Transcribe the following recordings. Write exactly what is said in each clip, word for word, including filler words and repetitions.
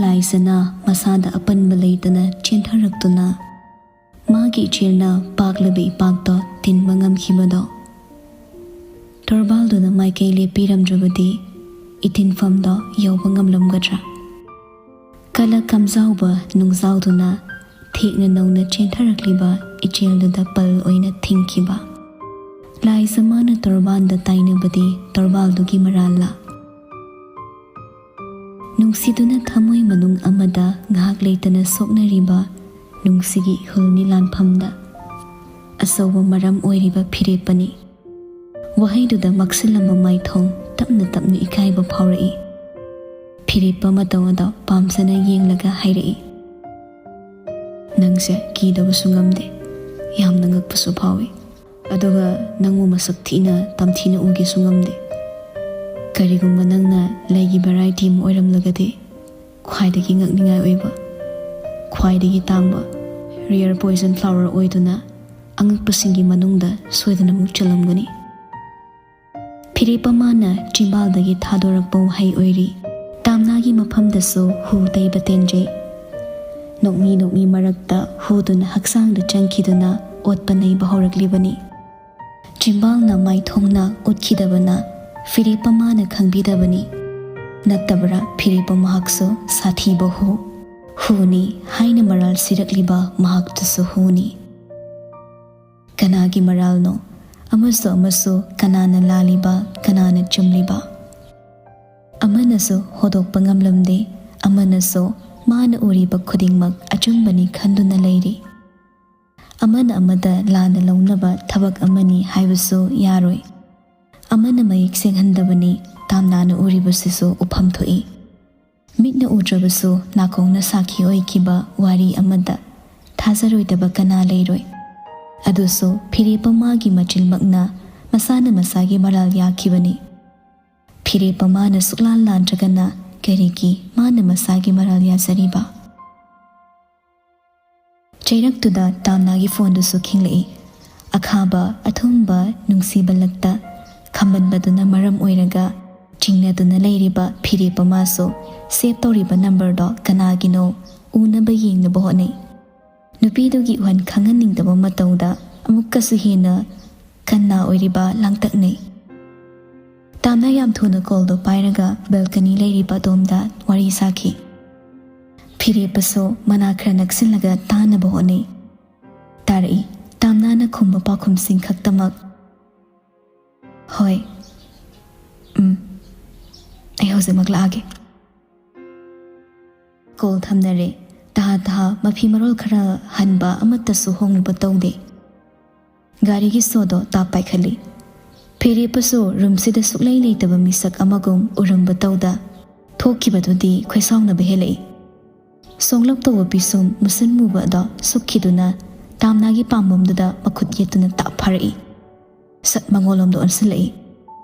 ꯂꯥꯏꯖꯅ ꯃꯁꯥꯗ ꯑꯄꯟꯕ ꯂꯩꯇꯅ ꯆꯦꯟꯊꯔꯛꯇꯨꯅ ꯃꯥꯒꯤ ꯏꯆꯦꯜꯅ ꯄꯥꯛꯂꯕ ꯏꯄꯥꯛꯇꯣ ꯇꯤꯟꯕ ꯉꯝꯈꯤꯕꯗꯣ ꯇꯣꯔꯕꯥꯜꯗꯨꯅ ꯃꯥꯏꯀꯩ ꯂꯦꯞꯄꯤꯔꯝꯗ꯭ꯔꯕꯗꯤ ꯏꯇꯤꯟꯐꯝꯗꯣ ꯌꯧꯕ ꯉꯝꯂꯝꯒꯗ꯭ꯔꯥ? ꯀꯂ ꯀꯝꯖꯥꯎꯕ ꯅꯨꯡꯖꯥꯎꯗꯨꯅ ꯊꯦꯛꯅ ꯅꯧꯅ ꯆꯦꯟꯊꯔꯛꯂꯤꯕ ꯏꯆꯦꯜꯗꯨꯗ ꯄꯜ ꯑꯣꯏꯅ ꯊꯤꯡꯈꯤꯕ꯫ ꯂꯥꯏꯖ ꯃꯥꯅ ꯇꯣꯔꯕꯥꯟꯗ ꯇꯥꯏꯅꯕꯗꯤ ꯇꯣꯔꯕꯥꯜꯗꯨꯒꯤ ꯃꯔꯥꯜꯂ? ꯅꯨꯡꯁꯤꯗꯨꯅ ꯊꯃꯣꯏ ꯃꯅꯨꯡ ꯑꯃꯗ ꯉꯥꯏꯍꯥꯛ ꯂꯩꯇꯅ ꯁꯣꯛꯅꯔꯤꯕ ꯅꯨꯡꯁꯤꯒꯤ ꯏꯍꯨꯜꯅꯤ ꯂꯥꯟꯐꯝꯗ ꯑꯆꯧꯕ ꯃꯔꯝ ꯑꯣꯏꯔꯤꯕ ꯐꯤꯔꯦꯞꯄꯅꯤ꯫ ꯋꯥꯍꯩꯗꯨꯗ ꯃꯛꯁꯤꯜꯂꯝꯕ ꯃꯥꯏꯊꯣꯡ ꯇꯞꯅ ꯇꯞꯅ ꯏꯀꯥꯏꯕ ꯐꯥꯎꯔꯛꯏ꯫ ꯐꯤꯔꯦꯞꯄ ꯃꯇꯧ ꯑꯗꯣ ꯄꯥꯝꯖꯅ ꯌꯦꯡꯂꯒ ꯍꯥꯏꯔꯛꯏ, "ꯅꯪꯁꯦ ꯀꯤꯗꯕꯁꯨ ꯉꯝꯗꯦ, ꯌꯥꯝꯅ ꯉꯛꯄꯁꯨ ꯐꯥꯎꯏ꯫ ꯑꯗꯨꯒ ꯅꯪꯕꯨ ꯃꯁꯛ ꯊꯤꯅ ꯇꯝꯊꯤꯅ ꯎꯒꯦꯁꯨ ꯉꯝꯗꯦ꯫ ꯀꯔꯤꯒꯨꯝꯕ ꯅꯪꯅ ꯂꯩꯒꯤ ꯚꯦꯔꯥꯏꯇꯤ ꯑꯃ ꯑꯣꯏꯔꯝꯂꯒꯗꯤ, ꯈ꯭ꯋꯥꯏꯗꯒꯤ ꯉꯛꯅꯤꯡꯉꯥꯏ ꯑꯣꯏꯕ, ꯈ꯭ꯋꯥꯏꯗꯒꯤ ꯇꯥꯡꯕ, ꯔꯦꯌꯔ ꯄꯣꯏꯖꯟ ꯐ꯭ꯂꯥꯋꯔ ꯑꯣꯏꯗꯨꯅ ꯑꯉꯛꯄꯁꯤꯡꯒꯤ ꯃꯅꯨꯡꯗ ꯁꯣꯏꯗꯅꯃꯛ ꯆꯜꯂꯝꯒꯅꯤ꯫" ꯐꯤꯔꯦꯞꯄ ꯃꯥꯅ ꯆꯤꯝꯕꯥꯜꯗꯒꯤ ꯊꯥꯗꯣꯔꯛꯄ ꯋꯥꯍꯩ ꯑꯣꯏꯔꯤ꯫ ꯇꯥꯝꯅꯥꯒꯤ ꯃꯐꯝꯗꯁꯨ ꯍꯨ ꯇꯩꯕ ꯇꯦꯟꯖꯩ꯫ ꯅꯣꯛꯃꯤ ꯅꯣꯛꯃꯤ ꯃꯔꯛꯇ ꯍꯨꯗꯨꯅ ꯍꯛꯆꯥꯡꯗ ꯆꯪꯈꯤꯗꯨꯅ ꯑꯣꯠꯄ ꯅꯩꯕ ꯍꯧꯔꯛꯂꯤꯕꯅꯤ꯫ ꯆꯤꯝꯕꯥꯜꯅ ꯃꯥꯏꯊꯣꯡꯅ ꯎꯠꯈꯤꯗꯕꯅ ꯐꯤꯔꯦꯞꯄ ꯃꯥꯅ ꯈꯪꯕꯤꯗꯕꯅꯤ꯫ ꯅꯠꯇꯕ꯭ꯔꯥ, ꯐꯤꯔꯦꯞꯄ ꯃꯍꯥꯛꯁꯨ ꯁꯥꯊꯤꯕ ꯍꯨ, ꯍꯨꯅꯤ ꯍꯥꯏꯅ ꯃꯔꯥꯜ ꯁꯤꯔꯛꯂꯤꯕ ꯃꯍꯥꯛꯇꯨꯁꯨ ꯍꯨꯅꯤ꯫ ꯀꯅꯥꯒꯤ ꯃꯔꯥꯜꯅꯣ? ꯑꯃꯁꯨ ꯑꯃꯁꯨ ꯀꯅꯥꯅ ꯂꯥꯜꯂꯤꯕ, ꯀꯅꯥꯅ ꯆꯨꯝꯂꯤꯕ? ꯑꯃꯅꯁꯨ ꯍꯣꯗꯣꯛꯄ ꯉꯝꯂꯝꯗꯦ, ꯑꯃꯅꯁꯨ ꯃꯥꯅ ꯎꯔꯤꯕ ꯈꯨꯗꯤꯡꯃꯛ ꯑꯆꯨꯝꯕꯅꯤ ꯈꯟꯗꯨꯅ ꯂꯩꯔꯤ꯫ ꯑꯃꯅ ꯑꯃꯗ ꯂꯥꯟꯅ ꯂꯧꯅꯕ ꯊꯕꯛ ꯑꯃꯅꯤ ꯍꯥꯏꯕꯁꯨ ꯌꯥꯔꯣꯏ꯫ ꯑꯃꯅ ꯃꯌꯦꯛ ꯁꯦꯡꯍꯟꯗꯕꯅꯤ, ꯇꯥꯝꯅꯥꯅ ꯎꯔꯤꯕꯁꯤꯁꯨ ꯎꯐꯝ ꯊꯣꯛꯏ꯫ ꯃꯤꯠꯅ ꯎꯗ꯭ꯔꯕꯁꯨ ꯅꯥꯀꯣꯡꯅ ꯁꯥꯈꯤ ꯑꯣꯏꯈꯤꯕ ꯋꯥꯔꯤ ꯑꯃꯗ ꯊꯥꯖꯔꯣꯏꯗꯕ ꯀꯅꯥ ꯂꯩꯔꯣꯏ? ꯑꯗꯨꯁꯨ ꯐꯤꯔꯦꯞꯄ ꯃꯥꯒꯤ ꯃꯆꯤꯟꯃꯛꯅ ꯃꯁꯥꯅ ꯃꯁꯥꯒꯤ ꯃꯔꯥꯜ ꯌꯥꯈꯤꯕꯅꯤ꯫ ꯐꯤꯔꯦꯞꯄ ꯃꯥꯅ ꯁꯨꯛꯂꯥꯟ ꯂꯥꯟꯗ꯭ꯔꯒꯅ ꯀꯔꯤꯒꯤ ꯃꯥꯅ ꯃꯁꯥꯒꯤ ꯃꯔꯥꯜ ꯌꯥꯖꯔꯤꯕ? ꯆꯩꯔꯛꯇꯨꯗ ꯇꯥꯝꯅꯥꯒꯤ ꯐꯣꯟꯗꯨꯁꯨ ꯈꯤꯡꯂꯛꯏ꯫ ꯑꯈꯥꯕ, ꯑꯊꯨꯝꯕ, ꯅꯨꯡꯁꯤꯕ ꯂꯛꯇ ꯈꯝꯕꯟꯕꯗꯨꯅ ꯃꯔꯝ ꯑꯣꯏꯔꯒ ꯆꯤꯡꯅꯗꯨꯅ ꯂꯩꯔꯤꯕ ꯐꯤꯔꯦꯞꯄ ꯃꯥꯁꯨ ꯁꯦꯚ ꯇꯧꯔꯤꯕ ꯅꯝꯕꯔꯗꯣ ꯀꯅꯥꯒꯤꯅꯣ ꯎꯅꯕ ꯌꯦꯡꯅꯕ ꯍꯣꯠꯅꯩ꯫ ꯅꯨꯄꯤꯗꯨꯒꯤ ꯎꯍꯟ ꯈꯪꯍꯟꯅꯤꯡꯗꯕ ꯃꯇꯧꯗ ꯑꯃꯨꯛꯀꯁꯨ ꯍꯦꯟꯅ ꯀꯟꯅ ꯑꯣꯏꯔꯤꯕ ꯂꯥꯡꯇꯛꯅꯩ꯫ ꯇꯥꯝꯅ ꯌꯥꯝ ꯊꯨꯅ ꯀꯣꯜꯗꯣ ꯄꯥꯏꯔꯒ ꯕꯦꯜꯀꯅꯤ ꯂꯩꯔꯤꯕ ꯑꯗꯣꯝꯗ ꯋꯥꯔꯤ ꯁꯥꯈꯤ꯫ ꯐꯤꯔꯦꯞꯄꯁꯨ ꯃꯅꯥ ꯈꯔ ꯅꯛꯁꯤꯜꯂꯒ ꯇꯥꯅꯕ ꯍꯣꯠꯅꯩ꯫ ꯇꯥꯔꯛꯏ꯫ ꯇꯥꯝꯅꯥꯅ ꯈꯨꯝꯕ ꯄꯥꯎꯈꯨꯝꯁꯤꯡ ꯈꯛꯇꯃꯛ꯫ "ꯍꯣꯏ꯫ ꯎꯝ꯫ ꯑꯩ ꯍꯧꯖꯤꯛꯃꯛ ꯂꯥꯛꯑꯒꯦ"꯫ ꯀꯣꯜ ꯊꯝꯅꯔꯦ꯫ ꯇꯍꯥ ꯇꯍꯥ ꯃꯐꯤ ꯃꯔꯣꯜ ꯈꯔ ꯍꯟꯕ ꯑꯃꯠꯇꯁꯨ ꯍꯣꯡꯂꯨꯕ ꯇꯧꯗꯦ꯫ ꯒꯥꯔꯤꯒꯤ ꯁꯣꯗꯣ ꯇꯥꯞ ꯄꯥꯏꯈꯠꯂꯤ꯫ ꯐꯤꯔꯦꯞꯄꯁꯨ ꯔꯨꯝꯁꯤꯗ ꯁꯨꯛꯂꯩ ꯂꯩꯇꯕ ꯃꯤꯁꯛ ꯑꯃꯒꯨꯝ ꯎꯔꯝꯕ ꯇꯧꯗ ꯊꯣꯛꯈꯤꯕꯗꯨꯗꯤ ꯈꯣꯏꯁꯥꯎꯅꯕ ꯍꯦꯜꯂꯛꯏ꯫ ꯁꯣꯡꯂꯞ ꯇꯧꯕ ꯄꯤꯁꯨꯝ ꯃꯨꯁꯤꯟ ꯃꯨꯕ ꯑꯗꯣ ꯁꯨꯛꯈꯤꯗꯨꯅ ꯇꯥꯝꯅꯥꯒꯤ ꯄꯥꯝꯕꯣꯝꯗꯨꯗ ꯃꯈꯨꯠ ꯌꯦꯠꯇꯨꯅ ꯇꯥꯞ ꯐꯥꯔꯛꯏ꯫ ꯁꯠ ꯃꯉꯣꯟꯂꯣꯝꯗ ꯑꯣꯟꯁꯤꯜꯂꯛꯏ꯫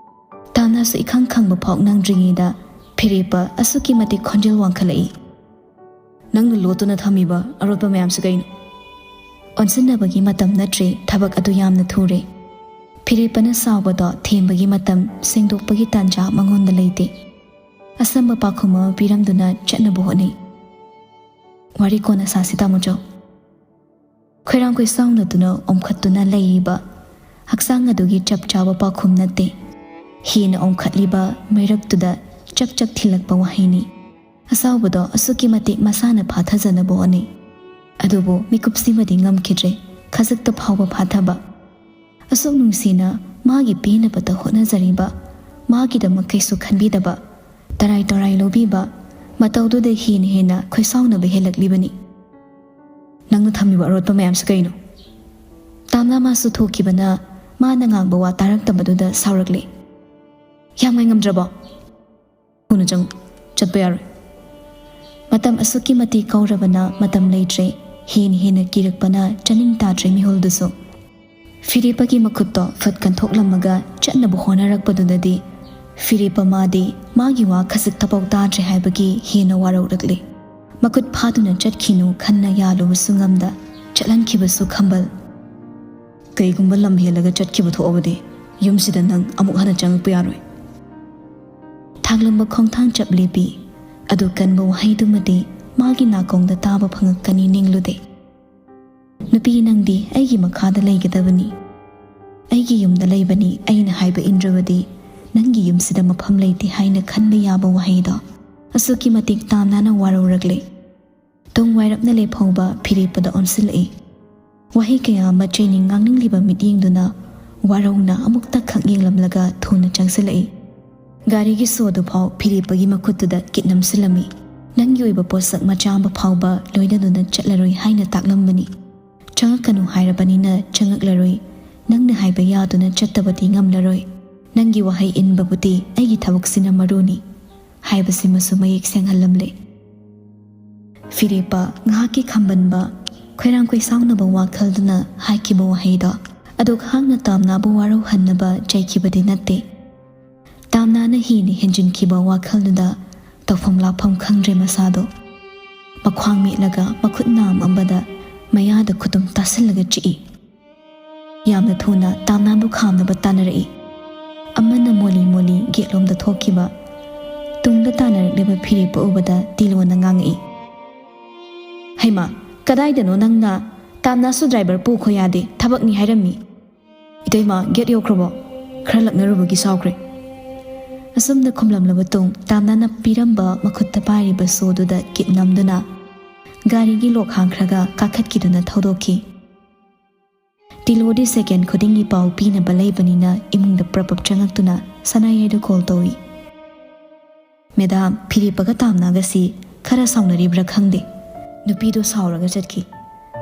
ꯇꯥꯝꯅꯥꯁꯨ ꯏꯈꯪ ꯈꯪꯕ ꯐꯥꯎ ꯅꯪꯗ꯭ꯔꯤꯉꯩꯗ ꯐꯤꯔꯦꯞꯄ ꯑꯁꯨꯛꯀꯤ ꯃꯇꯤꯛ ꯈꯣꯟꯖꯦꯜ ꯋꯥꯡꯈꯠꯂꯛꯏ꯫ "ꯅꯪꯅ ꯂꯣꯠꯇꯨꯅ ꯊꯝꯃꯤꯕ ꯑꯔꯣꯠꯄ ꯃꯌꯥꯝꯁꯤ ꯀꯩꯅꯣ?" ꯑꯣꯟꯁꯤꯟꯅꯕꯒꯤ ꯃꯇꯝ ꯅꯠꯇ꯭ꯔꯦ, ꯊꯕꯛ ꯑꯗꯨ ꯌꯥꯝꯅ ꯊꯨꯔꯦ꯫ ꯐꯤꯔꯦꯞꯄꯅ ꯁꯥꯎꯕꯗꯣ ꯊꯦꯝꯕꯒꯤ ꯃꯇꯝ, ꯁꯦꯡꯗꯣꯛꯄꯒꯤ ꯇꯥꯟꯖꯥ ꯃꯉꯣꯟꯗ ꯂꯩꯇꯦ꯫ ꯑꯁꯝꯕ ꯄꯥꯎꯈꯨꯝ ꯑꯃ ꯄꯤꯔꯝꯗꯨꯅ ꯆꯠꯅꯕ ꯍꯣꯠꯅꯩ꯫ "ꯋꯥꯔꯤ ꯀꯣꯟꯅ ꯁꯥꯁꯤ, ꯇꯥꯃꯣꯆꯧ"꯫ ꯈꯣꯏꯔꯥꯡ ꯈꯣꯏꯁꯥꯎꯅꯗꯨꯅ ꯑꯣꯝꯈꯠꯇꯨꯅ ꯂꯩꯔꯤꯕ ꯍꯛꯆꯥꯡ ꯑꯗꯨꯒꯤ ꯆꯞ ꯆꯥꯕ ꯄꯥꯎꯈꯨꯝ ꯅꯠꯇꯦ꯫ ꯍꯦꯟꯅ ꯑꯣꯝꯈꯠꯂꯤꯕ ꯃꯩꯔꯛꯇꯨꯗ ꯆꯛ ꯆꯛ ꯊꯤꯜꯂꯛꯄ ꯋꯥꯍꯩꯅꯤ꯫ ꯑꯁꯥꯎꯕꯗꯣ ꯑꯁꯨꯛꯀꯤ ꯃꯇꯤꯛ ꯃꯁꯥꯅ ꯐꯥꯊꯖꯅꯕ ꯍꯣꯠꯅꯩ꯫ ꯑꯗꯨꯕꯨ ꯃꯤꯀꯨꯞꯁꯤꯃꯗꯤ ꯉꯝꯈꯤꯗ꯭ꯔꯦ꯫ ꯈꯖꯤꯛꯇ ꯐꯥꯎꯕ ꯐꯥꯊꯕ꯫ ꯑꯁꯨꯛ ꯅꯨꯡꯁꯤꯅ ꯃꯥꯒꯤ ꯄꯦꯟꯅꯕꯇ ꯍꯣꯠꯅꯖꯔꯤꯕ, ꯃꯥꯒꯤꯗꯃꯛ ꯀꯩꯁꯨ ꯈꯟꯕꯤꯗꯕ, ꯇꯔꯥꯏ ꯇꯔꯥꯏ ꯂꯧꯕꯤꯕ ꯃꯇꯧꯗꯨꯗ ꯍꯦꯟꯅ ꯍꯦꯟꯅ ꯈꯣꯏꯁꯥꯎꯅꯕ ꯍꯦꯜꯂꯛꯂꯤꯕꯅꯤ꯫ "ꯅꯪꯅ ꯊꯝꯃꯤꯕ ꯑꯔꯣꯠꯄ ꯃꯌꯥꯝꯁꯤ ꯀꯩꯅꯣ?" ꯇꯥꯝꯅꯥ ꯃꯥꯁꯨ ꯊꯣꯛꯈꯤꯕꯅ ꯃꯥꯅ ꯉꯥꯡꯕ ꯋꯥ ꯇꯥꯔꯛꯇꯕꯗꯨꯗ ꯁꯥꯎꯔꯛꯂꯦ꯫ "ꯌꯥꯝ ꯉꯥꯏ ꯉꯝꯗ꯭ꯔꯕꯣ? ꯊꯨꯅ ꯆꯪꯉꯨ, ꯆꯠꯄ ꯌꯥꯔꯣꯏ"꯫ ꯃꯇꯝ ꯑꯁꯨꯛꯀꯤ ꯃꯇꯤꯛ ꯀꯧꯔꯕꯅ ꯃꯇꯝ ꯂꯩꯇ꯭ꯔꯦ꯫ ꯍꯦꯟꯅ ꯍꯦꯟꯅ ꯀꯤꯔꯛꯄꯅ ꯆꯥꯅꯤꯡ ꯇꯥꯗ꯭ꯔꯦ ꯃꯤꯍꯨꯜꯗꯨꯁꯨ꯫ ꯐꯤꯔꯦꯞꯄꯒꯤ ꯃꯈꯨꯠꯇꯣ ꯐꯠ ꯀꯟꯊꯣꯛꯂꯝꯃꯒ ꯆꯠꯅꯕ ꯍꯣꯠꯅꯔꯛꯄꯗꯨꯗꯗꯤ ꯐꯤꯔꯦꯞꯄ ꯃꯥꯗꯤ ꯃꯥꯒꯤ ꯋꯥ ꯈꯖꯤꯛꯇꯐꯥꯎ ꯇꯥꯗ꯭ꯔꯦ ꯍꯥꯏꯕꯒꯤ ꯍꯦꯟꯅ ꯋꯥꯔꯧꯔꯛꯂꯦ꯫ ꯃꯈꯨꯠ ꯐꯥꯗꯨꯅ ꯆꯠꯈꯤꯅꯨ ꯈꯟꯅ ꯌꯥꯜꯂꯨꯕꯁꯨ ꯉꯝꯗ ꯆꯠꯍꯟꯈꯤꯕꯁꯨ ꯈꯝꯕꯜ꯫ "ꯀꯩꯒꯨꯝꯕ ꯂꯝ ꯍꯦꯜꯂꯒ ꯆꯠꯈꯤꯕ ꯊꯣꯛꯑꯕꯗꯤ ꯌꯨꯝꯁꯤꯗ ꯅꯪ ꯑꯃꯨꯛ ꯍꯟꯅ ꯆꯪꯉꯛꯄ ꯌꯥꯔꯣꯏ"꯫ ꯊꯥꯡꯂꯝꯕ ꯈꯣꯡꯊꯥꯡ ꯆꯞ ꯂꯦꯞꯄꯤ꯫ ꯑꯗꯨ ꯀꯟꯕ ꯋꯥꯍꯩꯗꯨꯃꯗꯤ ꯃꯥꯒꯤ ꯅꯥꯀꯣꯡꯗ ꯇꯥꯕ ꯐꯪꯉꯛꯀꯅꯤ ꯅꯤꯡꯂꯨꯗꯦ꯫ "ꯅꯨꯄꯤ, ꯅꯪꯗꯤ ꯑꯩꯒꯤ ꯃꯈꯥꯗ ꯂꯩꯒꯗꯕꯅꯤ, ꯑꯩꯒꯤ ꯌꯨꯝꯗ ꯂꯩꯕꯅꯤ" ꯑꯩꯅ ꯍꯥꯏꯕ ꯏꯟꯗ꯭ꯔꯕꯗꯤ ꯅꯪꯒꯤ ꯌꯨꯝꯁꯤꯗ ꯃꯐꯝ ꯂꯩꯇꯦ ꯍꯥꯏꯅ ꯈꯟꯕ ꯌꯥꯕ ꯋꯥꯍꯩꯗꯣ ꯑꯁꯨꯛꯀꯤ ꯃꯇꯤꯛ ꯇꯥꯝꯅꯥꯅ ꯋꯥꯔꯧꯔꯛꯂꯦ꯫ ꯇꯨꯡ ꯋꯥꯏꯔꯞꯅ ꯂꯦꯞꯍꯧꯕ ꯐꯤꯔꯦꯞꯄꯗ ꯑꯣꯟꯁꯤꯜꯂꯛꯏ꯫ ꯋꯥꯍꯩ ꯀꯌꯥ ꯑꯃ ꯆꯩꯅꯤꯡ ꯉꯥꯡꯅꯤꯡꯂꯤꯕ ꯃꯤꯠꯌꯦꯡꯗꯨꯅ ꯋꯥꯔꯧꯅ ꯑꯃꯨꯛꯇ ꯈꯛ ꯌꯦꯡꯂꯝꯂꯒ ꯊꯨꯅ ꯆꯪꯁꯤꯜꯂꯛꯏ꯫ ꯒꯥꯔꯤꯒꯤ ꯁꯣꯗꯨꯐꯥꯎ ꯐꯤꯔꯦꯞꯄꯒꯤ ꯃꯈꯨꯠꯇꯨꯗ ꯀꯤꯠ ꯅꯝꯁꯤꯜꯂꯝꯃꯤ꯫ "ꯅꯪꯒꯤ ꯑꯣꯏꯕ ꯄꯣꯠꯁꯛ ꯃꯆꯥ ꯑꯃ ꯐꯥꯎꯕ ꯂꯣꯏꯅꯗꯨꯅ ꯆꯠꯂꯔꯣꯏ" ꯍꯥꯏꯅ ꯇꯥꯛꯂꯝꯕꯅꯤ꯫ "ꯆꯪꯉꯛꯀꯅꯨ ꯍꯥꯏꯔꯕꯅꯤꯅ ꯆꯪꯉꯛꯂꯔꯣꯏ, ꯅꯪꯅ ꯍꯥꯏꯕ ꯌꯥꯗꯨꯅ ꯆꯠꯇꯕꯗꯤ ꯉꯝꯂꯔꯣꯏ, ꯅꯪꯒꯤ ꯋꯥꯍꯩ ꯏꯟꯕꯕꯨꯗꯤ ꯑꯩꯒꯤ ꯊꯕꯛꯁꯤꯅ ꯃꯔꯨꯅꯤ" ꯍꯥꯏꯕꯁꯤꯃꯁꯨ ꯃꯌꯦꯛ ꯁꯦꯡꯍꯜꯂꯝꯂꯦ꯫ ꯐꯤꯔꯦꯞꯄ ꯉꯥꯏꯍꯥꯛꯀꯤ ꯈꯝꯕꯟꯕ, ꯈꯣꯏꯔꯥꯡ ꯈꯣꯏꯁꯥꯎꯅꯕ ꯋꯥꯈꯜꯗꯨꯅ ꯍꯥꯏꯈꯤꯕ ꯋꯥꯍꯩꯗꯣ ꯑꯗꯨꯛ ꯍꯥꯛꯅ ꯇꯥꯝꯅꯥꯕꯨ ꯋꯥꯔꯧꯍꯟꯅꯕ ꯆꯩꯈꯤꯕꯗꯤ ꯅꯠꯇꯦ꯫ ꯇꯥꯝꯅꯥꯅ ꯍꯦꯟꯅ ꯍꯦꯟꯖꯤꯟꯈꯤꯕ ꯋꯥꯈꯜꯗꯨꯗ ꯇꯧꯐꯝ ꯂꯥꯛꯐꯝ ꯈꯪꯗ꯭ꯔꯦ ꯃꯁꯥꯗꯣ꯫ ꯃꯈ꯭ꯋꯥꯡ ꯃꯦꯠꯂꯒ ꯃꯈꯨꯠ ꯅꯥꯝ ꯑꯃꯗ ꯃꯌꯥꯗ ꯈꯨꯇꯨꯝ ꯇꯥꯁꯤꯜꯂꯒ ꯆꯤꯛꯏ꯫ ꯌꯥꯝꯅ ꯊꯨꯅ ꯇꯥꯝꯅꯥꯕꯨ ꯈꯥꯝꯅꯕ ꯇꯥꯟꯅꯔꯛꯏ꯫ ꯑꯃꯅ ꯃꯣꯂꯤ ꯃꯣꯂꯤ ꯒꯦꯠꯂꯣꯝꯗ ꯊꯣꯛꯈꯤꯕ꯫ ꯇꯨꯡꯗ ꯇꯥꯟꯅꯔꯛꯂꯤꯕ ꯐꯤꯔꯦꯞꯄ ꯎꯕꯗ ꯇꯤꯂꯣꯅ ꯉꯥꯡꯉꯛꯏ, "ꯍꯩꯃꯥ, ꯀꯗꯥꯏꯗꯅꯣ ꯅꯪꯅ ꯇꯥꯝꯅꯥꯁꯨ ꯗ꯭ꯔꯥꯏꯚꯔ ꯄꯨꯈꯣ ꯌꯥꯗꯦ, ꯊꯕꯛꯅꯤ ꯍꯥꯏꯔꯝꯃꯤ"? "ꯏꯇꯩꯃ, ꯒꯦꯠ ꯌꯧꯈ꯭ꯔꯕꯣ? ꯈꯔ ꯂꯛꯅꯔꯨꯕꯒꯤ ꯁꯥꯎꯈ꯭ꯔꯦ"꯫ ꯑꯁꯨꯝꯅ ꯈꯨꯝꯂꯝꯂꯕ ꯇꯨꯡ ꯇꯥꯝꯅꯥꯅ ꯄꯤꯔꯝꯕ ꯃꯈꯨꯠꯇ ꯄꯥꯏꯔꯤꯕ ꯁꯣꯗꯨꯗ ꯀꯤꯠ ꯅꯝꯗꯨꯅ ꯒꯥꯔꯤꯒꯤ ꯂꯣꯛ ꯍꯥꯡꯈ꯭ꯔꯒ ꯀꯥꯈꯠꯈꯤꯗꯨꯅ ꯊꯧꯗꯣꯛꯈꯤ꯫ ꯇꯤꯂꯣꯗꯤ ꯁꯦꯀꯦꯟ ꯈꯨꯗꯤꯡꯒꯤ ꯄꯥꯎ ꯄꯤꯅꯕ ꯂꯩꯕꯅꯤꯅ ꯏꯃꯨꯡꯗ ꯄ꯭ꯔꯞ ꯄ꯭ꯔꯞ ꯆꯪꯉꯛꯇꯨꯅ ꯁꯅꯥꯌꯥꯏꯗ ꯀꯣꯜ ꯇꯧꯏ꯫ "ꯃꯦꯗꯥꯝ, ꯐꯤꯔꯦꯞꯄꯒ ꯇꯥꯝꯅꯥꯒꯁꯤ ꯈꯔ ꯁꯥꯎꯅꯔꯤꯕ꯭ꯔꯥ ꯈꯪꯗꯦ꯫ ꯅꯨꯄꯤꯗꯣ ꯁꯥꯎꯔꯒ ꯆꯠꯈꯤ꯫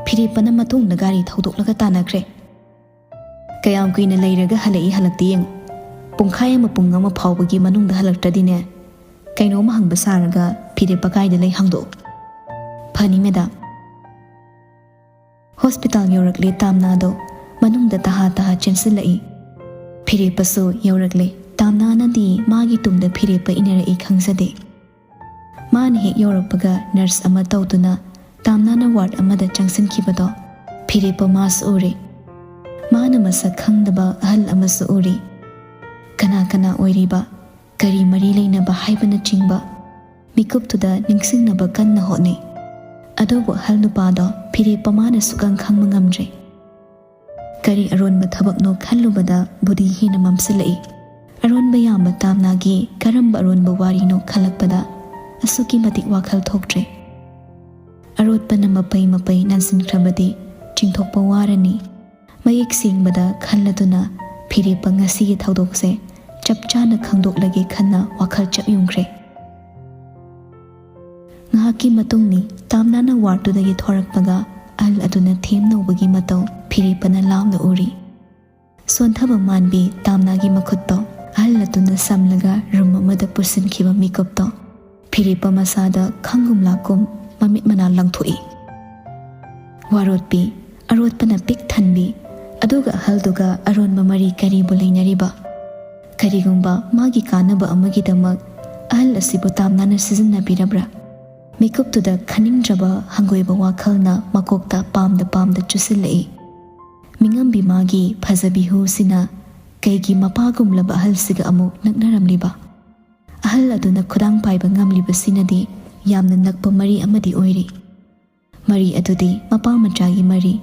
ꯐꯤꯔꯦꯞꯄꯅ ꯃꯇꯨꯡꯗ ꯒꯥꯔꯤ ꯊꯧꯗꯣꯛꯂꯒ ꯇꯥꯟꯅꯈ꯭ꯔꯦ꯫ ꯀꯌꯥꯝ ꯀꯨꯏꯅ ꯂꯩꯔꯒ ꯍꯜꯂꯛꯏ ꯍꯜꯂꯛꯇꯦ ꯌꯦꯡꯉꯨ꯫ ꯄꯨꯡꯈꯥꯏ ꯑꯃ ꯄꯨꯡ ꯑꯃ ꯐꯥꯎꯕꯒꯤ ꯃꯅꯨꯡꯗ ꯍꯜꯂꯛꯇ꯭ꯔꯗꯤꯅꯦ, ꯀꯩꯅꯣꯝ ꯍꯪꯕ ꯁꯥꯔꯒ ꯐꯤꯔꯦꯞꯄ ꯀꯥꯏꯗ ꯂꯩ ꯍꯪꯗꯣꯛꯎ"꯫ "ꯐꯅꯤ ꯃꯦꯗꯥꯝ"꯫ ꯍꯣꯁꯄꯤꯇꯥꯜ ꯌꯧꯔꯛꯂꯦ ꯇꯥꯝꯅꯥꯗꯣ꯫ ꯃꯅꯨꯡꯗ ꯇꯍꯥ ꯇꯍꯥ ꯆꯦꯟꯁꯤꯜꯂꯛꯏ꯫ ꯐꯤꯔꯦꯞꯄꯁꯨ ꯌꯧꯔꯛꯂꯦ꯫ ꯇꯥꯝꯅꯥꯅꯗꯤ ꯃꯥꯒꯤ ꯇꯨꯡꯗ ꯐꯤꯔꯦꯞꯄ ꯏꯟꯅꯔꯛꯏ ꯈꯪꯖꯗꯦ꯫ ꯃꯥꯅ ꯍꯦꯛ ꯌꯧꯔꯛꯄꯒ ꯅꯔꯁ ꯑꯃ ꯇꯧꯗꯨꯅ ꯇꯥꯝꯅꯥꯅ ꯋꯥꯔꯗ ꯑꯃꯗ ꯆꯪꯁꯤꯟꯈꯤꯕꯗꯣ ꯐꯤꯔꯦꯞꯄ ꯃꯥꯁꯨ ꯎꯔꯦ꯫ ꯃꯥꯅ ꯃꯁꯛ ꯈꯪꯗꯕ ꯑꯍꯜ ꯑꯃꯁꯨ ꯎꯔꯤ꯫ ꯀꯅꯥ ꯀꯅꯥ ꯑꯣꯏꯔꯤꯕ? ꯀꯔꯤ ꯃꯔꯤ ꯂꯩꯅꯕ ꯍꯥꯏꯕꯅꯆꯤꯡꯕ? ꯃꯤꯀꯨꯞꯇꯨꯗ ꯅꯤꯡꯁꯤꯡꯅꯕ ꯀꯟꯅ ꯍꯣꯠꯅꯩ꯫ ꯑꯗꯨꯕꯨ ꯑꯍꯜ ꯅꯨꯄꯥꯗꯣ ꯐꯤꯔꯦꯞꯄ ꯃꯥꯅ ꯁꯨꯛꯈꯪ ꯈꯪꯕ ꯉꯝꯗ꯭ꯔꯦ꯫ ꯀꯔꯤ ꯑꯔꯣꯟꯕ ꯊꯕꯛꯅꯣ ꯈꯜꯂꯨꯕꯗ ꯕꯨꯙꯤ ꯍꯦꯟꯅ ꯃꯝꯁꯤꯜꯂꯛꯏ꯫ ꯑꯔꯣꯟꯕ ꯌꯥꯝꯕ ꯇꯥꯝꯅꯥꯒꯤ ꯀꯔꯝꯕ ꯑꯔꯣꯟꯕ ꯋꯥꯔꯤꯅꯣ ꯈꯜꯂꯛꯄꯗ ꯑꯁꯨꯛꯀꯤ ꯃꯇꯤꯛ ꯋꯥꯈꯜ ꯊꯣꯛꯇ꯭ꯔꯦ꯫ ꯑꯔꯣꯠꯄꯅ ꯃꯄꯩ ꯃꯄꯩ ꯅꯥꯟꯁꯤꯟꯈ꯭ꯔꯕꯗꯤ ꯆꯤꯡꯊꯣꯛꯄ ꯋꯥꯔꯅꯤ꯫ ꯃꯌꯦꯛ ꯁꯦꯡꯕꯗ ꯈꯜꯂꯗꯨꯅ ꯐꯤꯔꯦꯞꯄ ꯉꯁꯤꯒꯤ ꯊꯧꯗꯣꯛꯁꯦ ꯆꯞ ꯆꯥꯅ ꯈꯪꯗꯣꯛꯂꯒꯦ ꯈꯟꯅ ꯋꯥꯈꯜ ꯆꯞ ꯌꯨꯡꯈ꯭ꯔꯦ꯫ ꯉꯥꯏꯍꯥꯛꯀꯤ ꯃꯇꯨꯡꯅꯤ ꯇꯥꯝꯅꯥꯅ ꯋꯥꯔꯗꯇꯨꯗꯒꯤ ꯊꯣꯔꯛꯄꯒ ꯑꯍꯜ ꯑꯗꯨꯅ ꯊꯦꯝ ꯅꯧꯕꯒꯤ ꯃꯇꯧ ꯐꯤꯔꯦꯞꯄꯅ ꯂꯥꯎꯅ ꯎꯔꯤ꯫ ꯁꯣꯟꯊꯕ ꯃꯥꯟꯕꯤ ꯇꯥꯝꯅꯥꯒꯤ ꯃꯈꯨꯠꯇꯣ ꯑꯍꯜ ꯑꯗꯨꯅ ꯁꯝꯂꯒ ꯔꯨꯝ ꯑꯃꯗ ꯄꯨꯁꯤꯟꯈꯤꯕ ꯃꯤꯀꯨꯞꯇꯣ ꯐꯤꯔꯦꯞꯄ ꯃꯁꯥꯗ ꯈꯪꯒꯨꯝ ꯂꯥꯛꯀꯨꯝ ꯃꯃꯤꯠ ꯃꯅꯥ ꯂꯪꯊꯣꯛꯏ꯫ ꯋꯥꯔꯣꯠꯄꯤ, ꯑꯔꯣꯠꯄꯅ ꯄꯤꯛ ꯊꯟꯕꯤ, ꯑꯗꯨꯒ ꯑꯍꯜꯗꯨꯒ ꯑꯔꯣꯟꯕ ꯃꯔꯤ ꯀꯔꯤꯕꯨ ꯂꯩꯅꯔꯤꯕ? ꯀꯔꯤꯒꯨꯝꯕ ꯃꯥꯒꯤ ꯀꯥꯟꯅꯕ ꯑꯃꯒꯤꯗꯃꯛ ꯑꯍꯜ ꯑꯁꯤꯕꯨ ꯇꯥꯝꯅꯥꯅ ꯁꯤꯖꯤꯟꯅꯕꯤꯔꯕ꯭ꯔꯥ? ꯃꯤꯀꯨꯞꯇꯨꯗ ꯈꯟꯅꯤꯡꯗ꯭ꯔꯕ ꯍꯪꯒꯣꯏꯕ ꯋꯥꯈꯜꯅ ꯃꯀꯣꯛꯇ ꯄꯥꯝꯗ ꯄꯥꯝꯗ ꯆꯨꯁꯤꯜꯂꯛꯏ꯫ ꯃꯤꯉꯝꯕꯤ ꯃꯥꯒꯤ ꯐꯖꯕꯤ ꯍꯨꯁꯤꯅ ꯀꯩꯒꯤ ꯃꯄꯥꯒꯨꯝꯂꯕ ꯑꯍꯜꯁꯤꯒ ꯑꯃꯨꯛ ꯅꯛꯅꯔꯝꯂꯤꯕ? ꯑꯍꯜ ꯑꯗꯨꯅ ꯈꯨꯗꯥꯡ ꯄꯥꯏꯕ ꯉꯝꯂꯤꯕꯁꯤꯅꯗꯤ ꯌꯥꯝꯅ ꯅꯛꯄ ꯃꯔꯤ ꯑꯃꯗꯤ ꯑꯣꯏꯔꯤ꯫ ꯃꯔꯤ ꯑꯗꯨꯗꯤ ꯃꯄꯥ ꯃꯆꯥꯒꯤ ꯃꯔꯤ,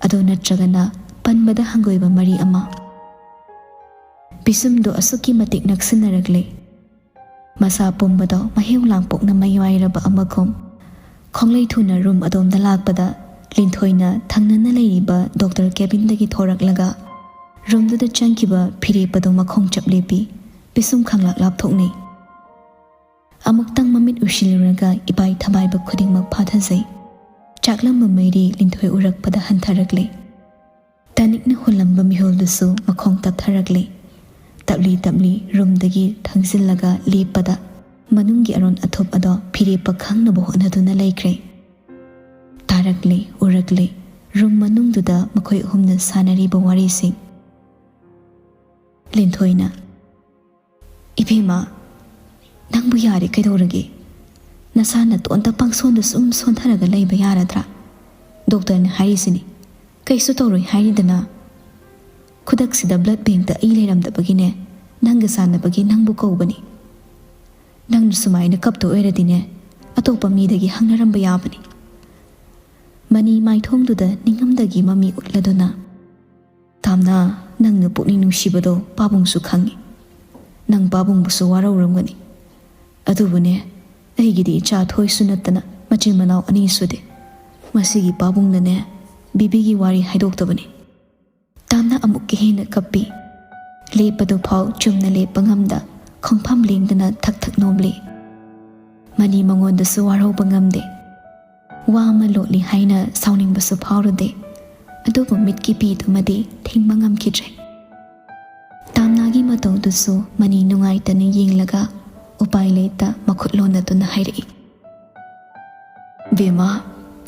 ꯑꯗꯨ ꯅꯠꯇ꯭ꯔꯒꯅ ꯄꯟꯕꯗ ꯍꯪꯒꯣꯏꯕ ꯃꯔꯤ ꯑꯃ꯫ ꯄꯤꯁꯨꯝꯗꯨ ꯑꯁꯨꯛꯀꯤ ꯃꯇꯤꯛ ꯅꯛꯁꯤꯟꯅꯔꯛꯂꯦ꯫ ꯃꯁꯥ ꯄꯨꯝꯕꯗꯣ ꯃꯍꯦꯎ ꯂꯥꯡꯄꯣꯛꯅ ꯃꯌꯥꯏꯔꯕ ꯑꯃꯒꯨꯝ꯫ ꯈꯣꯡꯂꯩ ꯊꯨꯅ ꯔꯨꯝ ꯑꯗꯣꯝꯗ ꯂꯥꯛꯄꯗ ꯂꯤꯟꯊꯣꯏꯅ ꯊꯪꯅꯅ ꯂꯩꯔꯤꯕ ꯗꯣꯛꯇꯔ ꯀꯦꯕꯤꯟꯗꯒꯤ ꯊꯣꯔꯛꯂꯒ ꯔꯨꯝꯗꯨꯗ ꯆꯪꯈꯤꯕ ꯐꯤꯔꯦꯞꯄꯗꯨ ꯃꯈꯣꯡ ꯆꯞ ꯂꯦꯞꯄꯤ, ꯄꯤꯁꯨꯝ ꯈꯪꯂꯥꯞ ꯂꯥꯞꯊꯣꯛꯅꯩ꯫ ꯑꯃꯨꯛꯇꯪ ꯃꯃꯤꯠ ꯎꯏꯁꯤꯜꯂꯨꯔꯒ ꯏꯄꯥꯏ ꯊꯕꯥꯏꯕ ꯈꯨꯗꯤꯡꯃꯛ ꯐꯥꯊꯖꯩ꯫ ꯆꯥꯛꯂꯝꯕ ꯃꯩꯔꯤ ꯂꯤꯟꯊꯣꯏ ꯎꯔꯛꯄꯗ ꯍꯟꯊꯔꯛꯂꯦ꯫ ꯇꯥꯅꯤꯛꯅ ꯍꯨꯜꯂꯝꯕ ꯃꯤꯍꯨꯜꯗꯨꯁꯨ ꯃꯈꯣꯡ ꯇꯞꯊꯔꯛꯂꯦ꯫ ꯇꯞꯂꯤ ꯇꯞꯂꯤ ꯔꯨꯝꯗꯒꯤ ꯊꯪꯖꯤꯜꯂꯒ ꯂꯦꯞꯄꯗ ꯃꯅꯨꯡꯒꯤ ꯑꯔꯣꯟ ꯑꯊꯨꯞ ꯑꯗꯣ ꯐꯤꯔꯦꯞꯄ ꯈꯪꯅꯕ ꯍꯣꯠꯅꯗꯨꯅ ꯂꯩꯈ꯭ꯔꯦ꯫ ꯇꯥꯔꯛꯂꯦ, ꯎꯔꯛꯂꯦ, ꯔꯨꯝ ꯃꯅꯨꯡꯗꯨꯗ ꯃꯈꯣꯏ ꯑꯍꯨꯝꯅ ꯁꯥꯟꯅꯔꯤꯕ ꯋꯥꯔꯤꯁꯤꯡ꯫ ꯂꯤꯟꯊꯣꯏꯅ, "ꯏꯕꯦꯝꯃ, ꯅꯪꯕꯨ ꯌꯥꯔꯦ ꯀꯩꯗꯧꯔꯒꯦ? ꯅꯁꯥ ꯅꯇꯣꯟꯇ ꯄꯪꯁꯣꯟꯗ ꯁꯨꯝ ꯁꯣꯟꯊꯔꯒ ꯂꯩꯕ ꯌꯥꯔꯗ꯭ꯔꯥ? ꯗꯣꯛꯇꯔꯅ ꯍꯥꯏꯔꯤꯁꯤꯅꯤ, ꯀꯩꯁꯨ ꯇꯧꯔꯣꯏ ꯍꯥꯏꯔꯤꯗꯅ꯫ ꯈꯨꯗꯛꯁꯤꯗ ꯕ꯭ꯂꯗ ꯕꯦꯡꯛꯇ ꯑꯩ ꯂꯩꯔꯝꯗꯕꯒꯤꯅꯦ, ꯅꯪꯒ ꯆꯥꯟꯅꯕꯒꯤ ꯅꯪꯕꯨ ꯀꯧꯕꯅꯤ꯫" "ꯅꯪꯅ ꯁꯨꯃꯥꯏꯅ ꯀꯞꯇꯣꯏ ꯑꯣꯏꯔꯗꯤꯅꯦ, ꯑꯇꯣꯞꯄ ꯃꯤꯗꯒꯤ ꯍꯪꯅꯔꯝꯕ ꯌꯥꯕꯅꯤ꯫" ꯃꯅꯤ ꯃꯥꯏꯊꯣꯡꯗꯨꯗ ꯅꯤꯡꯉꯝꯗꯒꯤ ꯃꯃꯤ ꯎꯠꯂꯗꯨꯅ, "ꯇꯥꯝꯅꯥ, ꯅꯪꯅ ꯄꯨꯛꯅꯤꯡ ꯅꯨꯡꯁꯤꯕꯗꯣ ꯄꯥꯕꯨꯡꯁꯨ ꯈꯪꯉꯤ꯫ ꯅꯪ ꯄꯥꯕꯨꯡꯕꯨꯁꯨ ꯋꯥꯔꯧꯔꯝꯒꯅꯤ꯫ ꯑꯗꯨꯕꯨꯅꯦ, ꯑꯩꯒꯤꯗꯤ ꯏꯆꯥ ꯊꯣꯏꯁꯨ ꯅꯠꯇꯅ ꯃꯆꯤꯟ ꯃꯅꯥꯎ ꯑꯅꯤ ꯁꯨꯗꯦ꯫ ꯃꯁꯤꯒꯤ ꯄꯥꯕꯨꯡꯅꯅꯦ, ꯕꯤꯕꯤꯒꯤ ꯋꯥꯔꯤ ꯍꯥꯏꯗꯣꯛꯇꯕꯅꯤ꯫" ꯇꯥꯝꯅꯥ ꯑꯃꯨꯛꯀ ꯍꯦꯟꯅ ꯀꯞꯄꯤ꯫ ꯂꯦꯞꯄꯗꯨ ꯐꯥꯎ ꯆꯨꯝꯅ ꯂꯦꯞꯄ ꯉꯝꯗ, ꯈꯣꯡꯐꯝ ꯂꯦꯡꯗꯅ ꯊꯛ ꯊꯛ ꯅꯣꯝꯂꯤ꯫ ꯃꯅꯤ ꯃꯉꯣꯟꯗꯁꯨ ꯋꯥꯔꯧꯕ ꯉꯝꯗꯦ꯫ ꯋꯥ ꯑꯃ ꯂꯣꯠꯂꯤ ꯍꯥꯏꯅ ꯁꯥꯎꯅꯤꯡꯕꯁꯨ ꯐꯥꯎꯔꯨꯗꯦ꯫ ꯑꯗꯨꯕꯨ ꯃꯤꯠꯀꯤ ꯄꯤꯗꯨꯃꯗꯤ ꯊꯤꯡꯕ ꯉꯝꯈꯤꯗ꯭ꯔꯦ꯫ ꯇꯥꯝꯅꯥꯒꯤ ꯃꯇꯧꯗꯨꯁꯨ ꯃꯅꯤ ꯅꯨꯡꯉꯥꯏꯇꯅ ꯌꯦꯡꯂꯒ ꯎꯄꯥꯏ ꯂꯩꯇ ꯃꯈꯨꯠ ꯂꯣꯟꯅꯗꯨꯅ ꯍꯥꯏꯔꯛꯏ, "ꯕꯦꯝꯃ,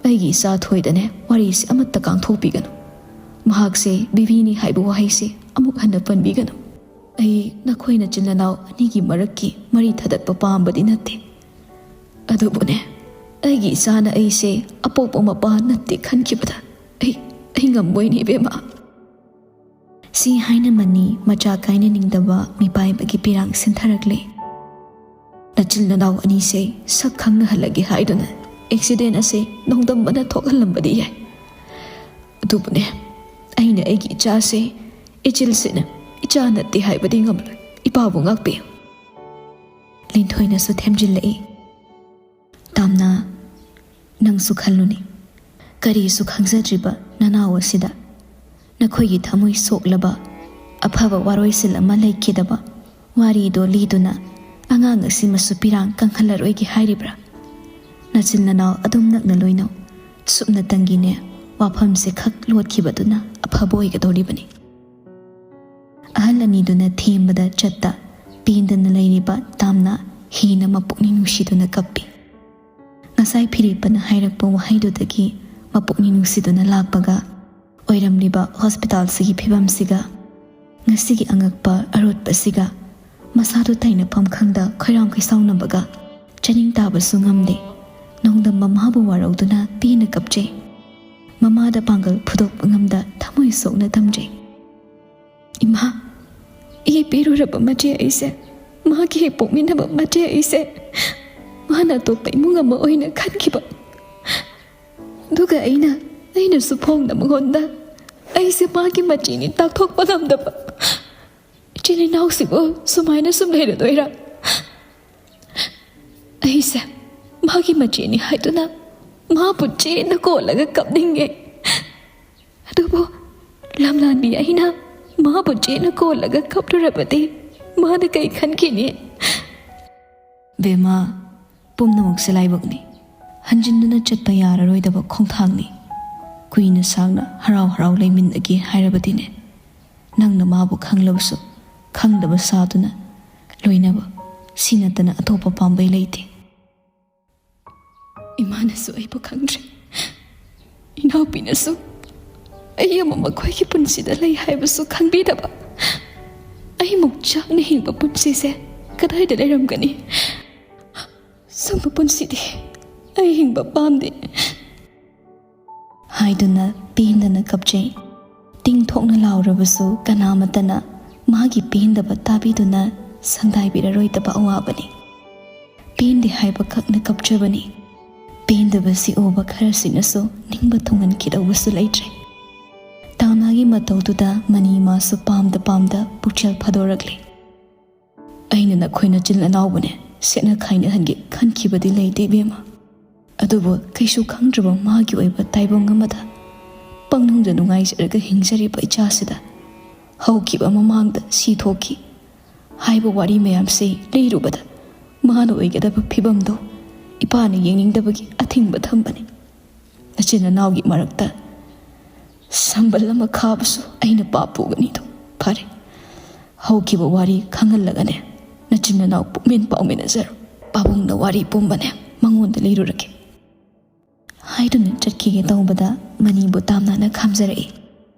ꯑꯩꯒꯤ ꯏꯆꯥ ꯊꯣꯏꯗꯅꯦ ꯋꯥꯔꯤꯁꯤ ꯑꯃꯠꯇ ꯀꯥꯡꯊꯣꯛꯄꯤꯒꯅꯨ꯫ ꯃꯍꯥꯛꯁꯦ ꯕꯤꯕꯤꯅꯤ ꯍꯥꯏꯕ ꯋꯥꯍꯩꯁꯦ ꯑꯃꯨꯛ ꯍꯟꯅ ꯄꯟꯕꯤꯒꯅꯨ꯫ ꯑꯩ ꯅꯈꯣꯏ ꯅꯆꯤꯟ ꯅꯅꯥꯎ ꯑꯅꯤꯒꯤ ꯃꯔꯛꯀꯤ ꯃꯔꯤ ꯊꯗꯠꯄ ꯄꯥꯝꯕꯗꯤ ꯅꯠꯇꯦ꯫ ꯑꯗꯨꯕꯨꯅꯦ, ꯑꯩꯒꯤ ꯏꯆꯥꯅ ꯑꯩꯁꯦ ꯑꯄꯣꯛꯄ ꯃꯄꯥ ꯅꯠꯇꯦ ꯈꯟꯈꯤꯕꯗ ꯑꯩ, ꯑꯩ ꯉꯝꯃꯣꯏꯅꯦ ꯏꯕꯦꯝꯃ꯫" ꯁꯤ ꯍꯥꯏꯅ ꯃꯅꯤ ꯃꯆꯥ ꯀꯥꯏꯅꯅꯤꯡꯗꯕ ꯃꯤꯄꯥꯏꯕꯒꯤ ꯄꯤꯔꯥꯡ ꯁꯤꯟꯊꯔꯛꯂꯦ꯫ "ꯅꯆꯤꯟ ꯅꯅꯥꯎ ꯑꯅꯤꯁꯦ ꯁꯛ ꯈꯪꯅꯍꯜꯂꯒꯦ ꯍꯥꯏꯗꯨꯅ ꯑꯦꯛꯁꯤꯗꯦꯟ ꯑꯁꯦ ꯅꯣꯡꯗꯝꯕꯅ ꯊꯣꯛꯍꯜꯂꯝꯕꯗꯤ ꯌꯥꯏ꯫ ꯑꯗꯨꯕꯨꯅꯦ, ꯑꯩꯅ ꯑꯩꯒꯤ ꯏꯆꯥꯁꯦ ꯏꯆꯤꯜꯁꯤꯅ ꯏꯆꯥ ꯅꯠꯇꯦ ꯍꯥꯏꯕꯗꯤ ꯉꯝꯂꯣꯏ꯫ ꯏꯄꯥꯕꯨ ꯉꯥꯛꯄꯤꯌꯨ꯫" ꯂꯤꯟꯊꯣꯏꯅꯁꯨ ꯊꯦꯝꯖꯤꯜꯂꯛꯏ, "ꯇꯥꯝꯅꯥ, ꯅꯪꯁꯨ ꯈꯜꯂꯨꯅꯦ, ꯀꯔꯤꯁꯨ ꯈꯪꯖꯗ꯭ꯔꯤꯕ ꯅꯅꯥꯎ ꯑꯁꯤꯗ ꯅꯈꯣꯏꯒꯤ ꯊꯃꯣꯏ ꯁꯣꯛꯂꯕ ꯑꯐꯕ ꯋꯥꯔꯣꯏꯁꯤꯜ ꯑꯃ ꯂꯩꯈꯤꯗꯕ ꯋꯥꯔꯤꯗꯣ ꯂꯤꯗꯨꯅ ꯑꯉꯥꯡ ꯑꯁꯤꯃꯁꯨ ꯄꯤꯔꯥꯡ ꯀꯪꯍꯜꯂꯔꯣꯏꯒꯦ ꯍꯥꯏꯔꯤꯕ꯭ꯔꯥ? ꯅꯆꯤꯟ ꯅꯅꯥꯎ ꯑꯗꯨꯝ ꯅꯛꯅ ꯂꯣꯏꯅꯧ꯫ ꯁꯨꯞꯅꯇꯪꯒꯤꯅꯦ, ꯋꯥꯐꯝꯁꯦ ꯈꯛ ꯂꯣꯠꯈꯤꯕꯗꯨꯅ ꯑꯐꯕ ꯑꯣꯏꯒꯗꯧꯔꯤꯕꯅꯤ꯫" ꯑꯍꯜ ꯑꯅꯤꯗꯨꯅ ꯊꯦꯝꯕꯗ ꯆꯠꯇ ꯄꯦꯟꯗꯅ ꯂꯩꯔꯤꯕ ꯇꯥꯝꯅꯥ ꯍꯦꯟꯅ ꯃꯄꯨꯛꯅꯤꯡ ꯅꯨꯡꯁꯤꯗꯨꯅ ꯀꯞꯄꯤ꯫ ꯉꯁꯥꯏ ꯐꯤꯔꯦꯞꯄꯅ ꯍꯥꯏꯔꯛꯄ ꯋꯥꯍꯩꯗꯨꯗꯒꯤ ꯃꯄꯨꯛꯅꯤꯡ ꯅꯨꯡꯁꯤꯗꯨꯅ ꯂꯥꯛꯄꯒ, ꯑꯣꯏꯔꯝꯂꯤꯕ ꯍꯣꯁꯄꯤꯇꯥꯜꯁꯤꯒꯤ ꯐꯤꯕꯝꯁꯤꯒ, ꯉꯁꯤꯒꯤ ꯑꯉꯛꯄ ꯑꯔꯣꯠꯄꯁꯤꯒ, ꯃꯁꯥꯗꯨ ꯇꯥꯏꯅꯐꯝ ꯈꯪꯗ ꯈꯣꯏꯔꯥꯡ ꯈꯣꯏꯁꯥꯎꯅꯕꯒ, ꯆꯥꯅꯤꯡ ꯇꯥꯕꯁꯨ ꯉꯝꯗꯦ꯫ ꯅꯣꯡꯗꯝꯕ ꯃꯥꯕꯨ ꯋꯥꯔꯧꯗꯨꯅ ꯄꯦꯟꯅ ꯀꯞꯆꯩ꯫ ꯃꯃꯥꯗ ꯄꯥꯡꯒꯜ ꯐꯨꯗꯣꯛꯄ ꯉꯝꯗ ꯊꯃꯣꯏ ꯁꯣꯛꯅ ꯊꯝꯖꯩ꯫ "ꯏꯃꯥ, ꯏ ꯄꯤꯔꯨꯔꯕ ꯃꯆꯦ ꯑꯩꯁꯦ ꯃꯍꯥꯛꯀꯤ ꯍꯦꯛ ꯄꯣꯛꯃꯤꯟꯅꯕ ꯃꯆꯦ ꯑꯩꯁꯦ ꯃꯥꯅ ꯑꯇꯣꯞꯄ ꯏꯃꯨꯡ ꯑꯃ ꯑꯣꯏꯅ ꯈꯟꯈꯤꯕ꯫ ꯑꯗꯨꯒ ꯑꯩꯅ, ꯑꯩꯅꯁꯨ ꯐꯣꯡꯅ ꯃꯉꯣꯟꯗ ꯑꯩꯁꯦ ꯃꯥꯒꯤ ꯃꯆꯦꯅꯤ ꯇꯥꯛꯊꯣꯛꯄ ꯉꯝꯗꯕ꯫ ꯏꯆꯤꯜ ꯏꯅꯥꯎꯁꯤꯕꯨ ꯁꯨꯃꯥꯏꯅ ꯁꯨꯝ ꯂꯩꯔꯗꯣꯏꯔꯥ? ꯑꯩꯁꯦ ꯃꯥꯒꯤ ꯃꯆꯦꯅꯤ ꯍꯥꯏꯗꯨꯅ ꯃꯥꯕꯨ ꯆꯦꯠꯅ ꯀꯣꯜꯂꯒ ꯀꯞꯅꯤꯡꯉꯦ꯫ ꯑꯗꯨꯕꯨ ꯂꯝꯂꯥꯟꯕꯤ ꯑꯩꯅ ꯃꯥꯕꯨ ꯆꯦꯠꯅ ꯀꯣꯜꯂꯒ ꯀꯞꯂꯨꯔꯕꯗꯤ ꯃꯥꯅ ꯀꯩ ꯈꯟꯈꯤꯅꯤ? ꯕꯦꯝꯃ, ꯄꯨꯝꯅꯃꯛꯁꯦ ꯂꯥꯏꯕꯛꯅꯤ꯫ ꯍꯟꯖꯤꯟꯗꯨꯅ ꯆꯠꯄ ꯌꯥꯔꯔꯣꯏꯗꯕ ꯈꯣꯡꯊꯥꯡꯅꯤ꯫ ꯀꯨꯏꯅ ꯁꯥꯡꯅ ꯍꯔꯥꯎ ꯍꯔꯥꯎ ꯂꯩꯃꯤꯟꯅꯒꯦ ꯍꯥꯏꯔꯕꯗꯤꯅꯦ, ꯅꯪꯅ ꯃꯥꯕꯨ ꯈꯪꯂꯕꯁꯨ ꯈꯪꯗꯕ ꯁꯥꯗꯨꯅ ꯂꯣꯏꯅꯕ, ꯁꯤ ꯅꯠꯇꯅ ꯑꯇꯣꯞꯄ ꯄꯥꯝꯕꯩ ꯂꯩꯇꯦ꯫ ꯏꯃꯥꯅꯁꯨ ꯑꯩꯕꯨ ꯈꯪꯗ꯭ꯔꯦ, ꯏꯅꯥꯎꯄꯤꯅꯁꯨ ꯑꯩ ꯑꯃ ꯃꯈꯣꯏꯒꯤ ꯄꯨꯟꯁꯤꯗ ꯂꯩ ꯍꯥꯏꯕꯁꯨ ꯈꯪꯕꯤꯗꯕ꯫ ꯑꯩꯃꯨꯛ ꯆꯥꯛꯅ ꯍꯤꯡꯕ ꯄꯨꯟꯁꯤꯁꯦ ꯀꯗꯥꯏꯗ ꯂꯩꯔꯝꯒꯅꯤ? ꯁꯨꯝꯕ ꯄꯨꯟꯁꯤꯗꯤ ꯑꯩ ꯍꯤꯡꯕ ꯄꯥꯝꯗꯦ꯫ ꯍꯥꯏꯗꯨꯅ ꯄꯦꯟꯗꯅ ꯀꯞꯆꯩ꯫ ꯇꯤꯡꯊꯣꯛꯅ ꯂꯥꯎꯔꯕꯁꯨ ꯀꯅꯥꯃꯠꯇꯅ ꯃꯥꯒꯤ ꯄꯦꯟꯗꯕ ꯇꯥꯕꯤꯗꯨꯅ ꯁꯪꯗꯥꯏꯕꯤꯔꯔꯣꯏꯗꯕ ꯑꯋꯥꯕꯅꯤ꯫ ꯄꯦꯟꯗꯦ ꯍꯥꯏꯕ ꯈꯛꯅ ꯀꯞꯆꯕꯅꯤ꯫ ꯄꯦꯟꯗꯕꯁꯤ ꯎꯕ ꯈꯔꯁꯤꯅꯁꯨ ꯅꯤꯡꯕ ꯊꯨꯡꯍꯟꯈꯤꯗꯧꯕꯁꯨ ꯂꯩꯇ꯭ꯔꯦ꯫ ꯇꯥꯝꯅꯥꯒꯤ ꯃꯇꯧꯗꯨꯗ ꯃꯅꯤ ꯃꯥꯁꯨ ꯄꯥꯝꯗ ꯄꯥꯝꯗ ꯄꯨꯛꯆꯦꯜ ꯐꯥꯗꯣꯔꯛꯂꯦ꯫ ꯑꯩꯅ ꯅꯈꯣꯏ ꯅꯆꯤꯟ ꯅꯅꯥꯎꯕꯨꯅꯦ ꯁꯦꯠꯅ ꯈꯥꯏꯅꯍꯟꯒꯦ ꯈꯟꯈꯤꯕꯗꯤ ꯂꯩꯇꯦ, ꯏꯕꯦꯝꯃ꯫ ꯑꯗꯨꯕꯨ ꯀꯩꯁꯨ ꯈꯪꯗ꯭ꯔꯕ ꯃꯥꯒꯤ ꯑꯣꯏꯕ ꯇꯥꯏꯕꯪ ꯑꯃꯗ ꯄꯪꯅꯨꯡꯗ ꯅꯨꯡꯉꯥꯏꯖꯔꯒ ꯍꯤꯡꯖꯔꯤꯕ ꯏꯆꯥꯁꯤꯗ ꯍꯧꯈꯤꯕ ꯃꯃꯥꯡꯗ ꯁꯤ ꯊꯣꯛꯈꯤ ꯍꯥꯏꯕ ꯋꯥꯔꯤ ꯃꯌꯥꯝꯁꯤ ꯂꯤꯔꯨꯕꯗ ꯃꯥꯅ ꯑꯣꯏꯒꯗꯕ ꯐꯤꯕꯝꯗꯣ ꯏꯄꯥꯅ ꯌꯦꯡꯅꯤꯡꯗꯕꯒꯤ ꯑꯊꯤꯡꯕ ꯊꯝꯕꯅꯤ꯫ ꯅꯆꯤꯟ ꯅꯅꯥꯎꯒꯤ ꯃꯔꯛꯇ ꯁꯝꯕꯜ ꯑꯃ ꯈꯥꯕꯁꯨ ꯑꯩꯅ ꯄꯥꯞ ꯄꯨꯒꯅꯤꯗꯣ꯫ ꯐꯔꯦ, ꯍꯧꯈꯤꯕ ꯋꯥꯔꯤ ꯈꯪꯍꯜꯂꯒꯅꯦ, ꯅꯆꯤꯟ ꯅꯅꯥꯎ ꯄꯨꯛꯃꯦꯟ ꯄꯥꯎꯃꯤꯟꯅꯖꯔꯣ꯫ ꯄꯥꯕꯨꯡꯅ ꯋꯥꯔꯤ ꯄꯨꯝꯕꯅꯦ ꯃꯉꯣꯟꯗ ꯂꯤꯔꯨꯔꯒꯦ꯫ ꯍꯥꯏꯗꯨꯅ ꯆꯠꯈꯤꯒꯦ ꯇꯧꯕꯗ ꯃꯅꯤꯕꯨ ꯇꯥꯝꯅꯥꯅ ꯈꯥꯝꯖꯔꯛꯏ꯫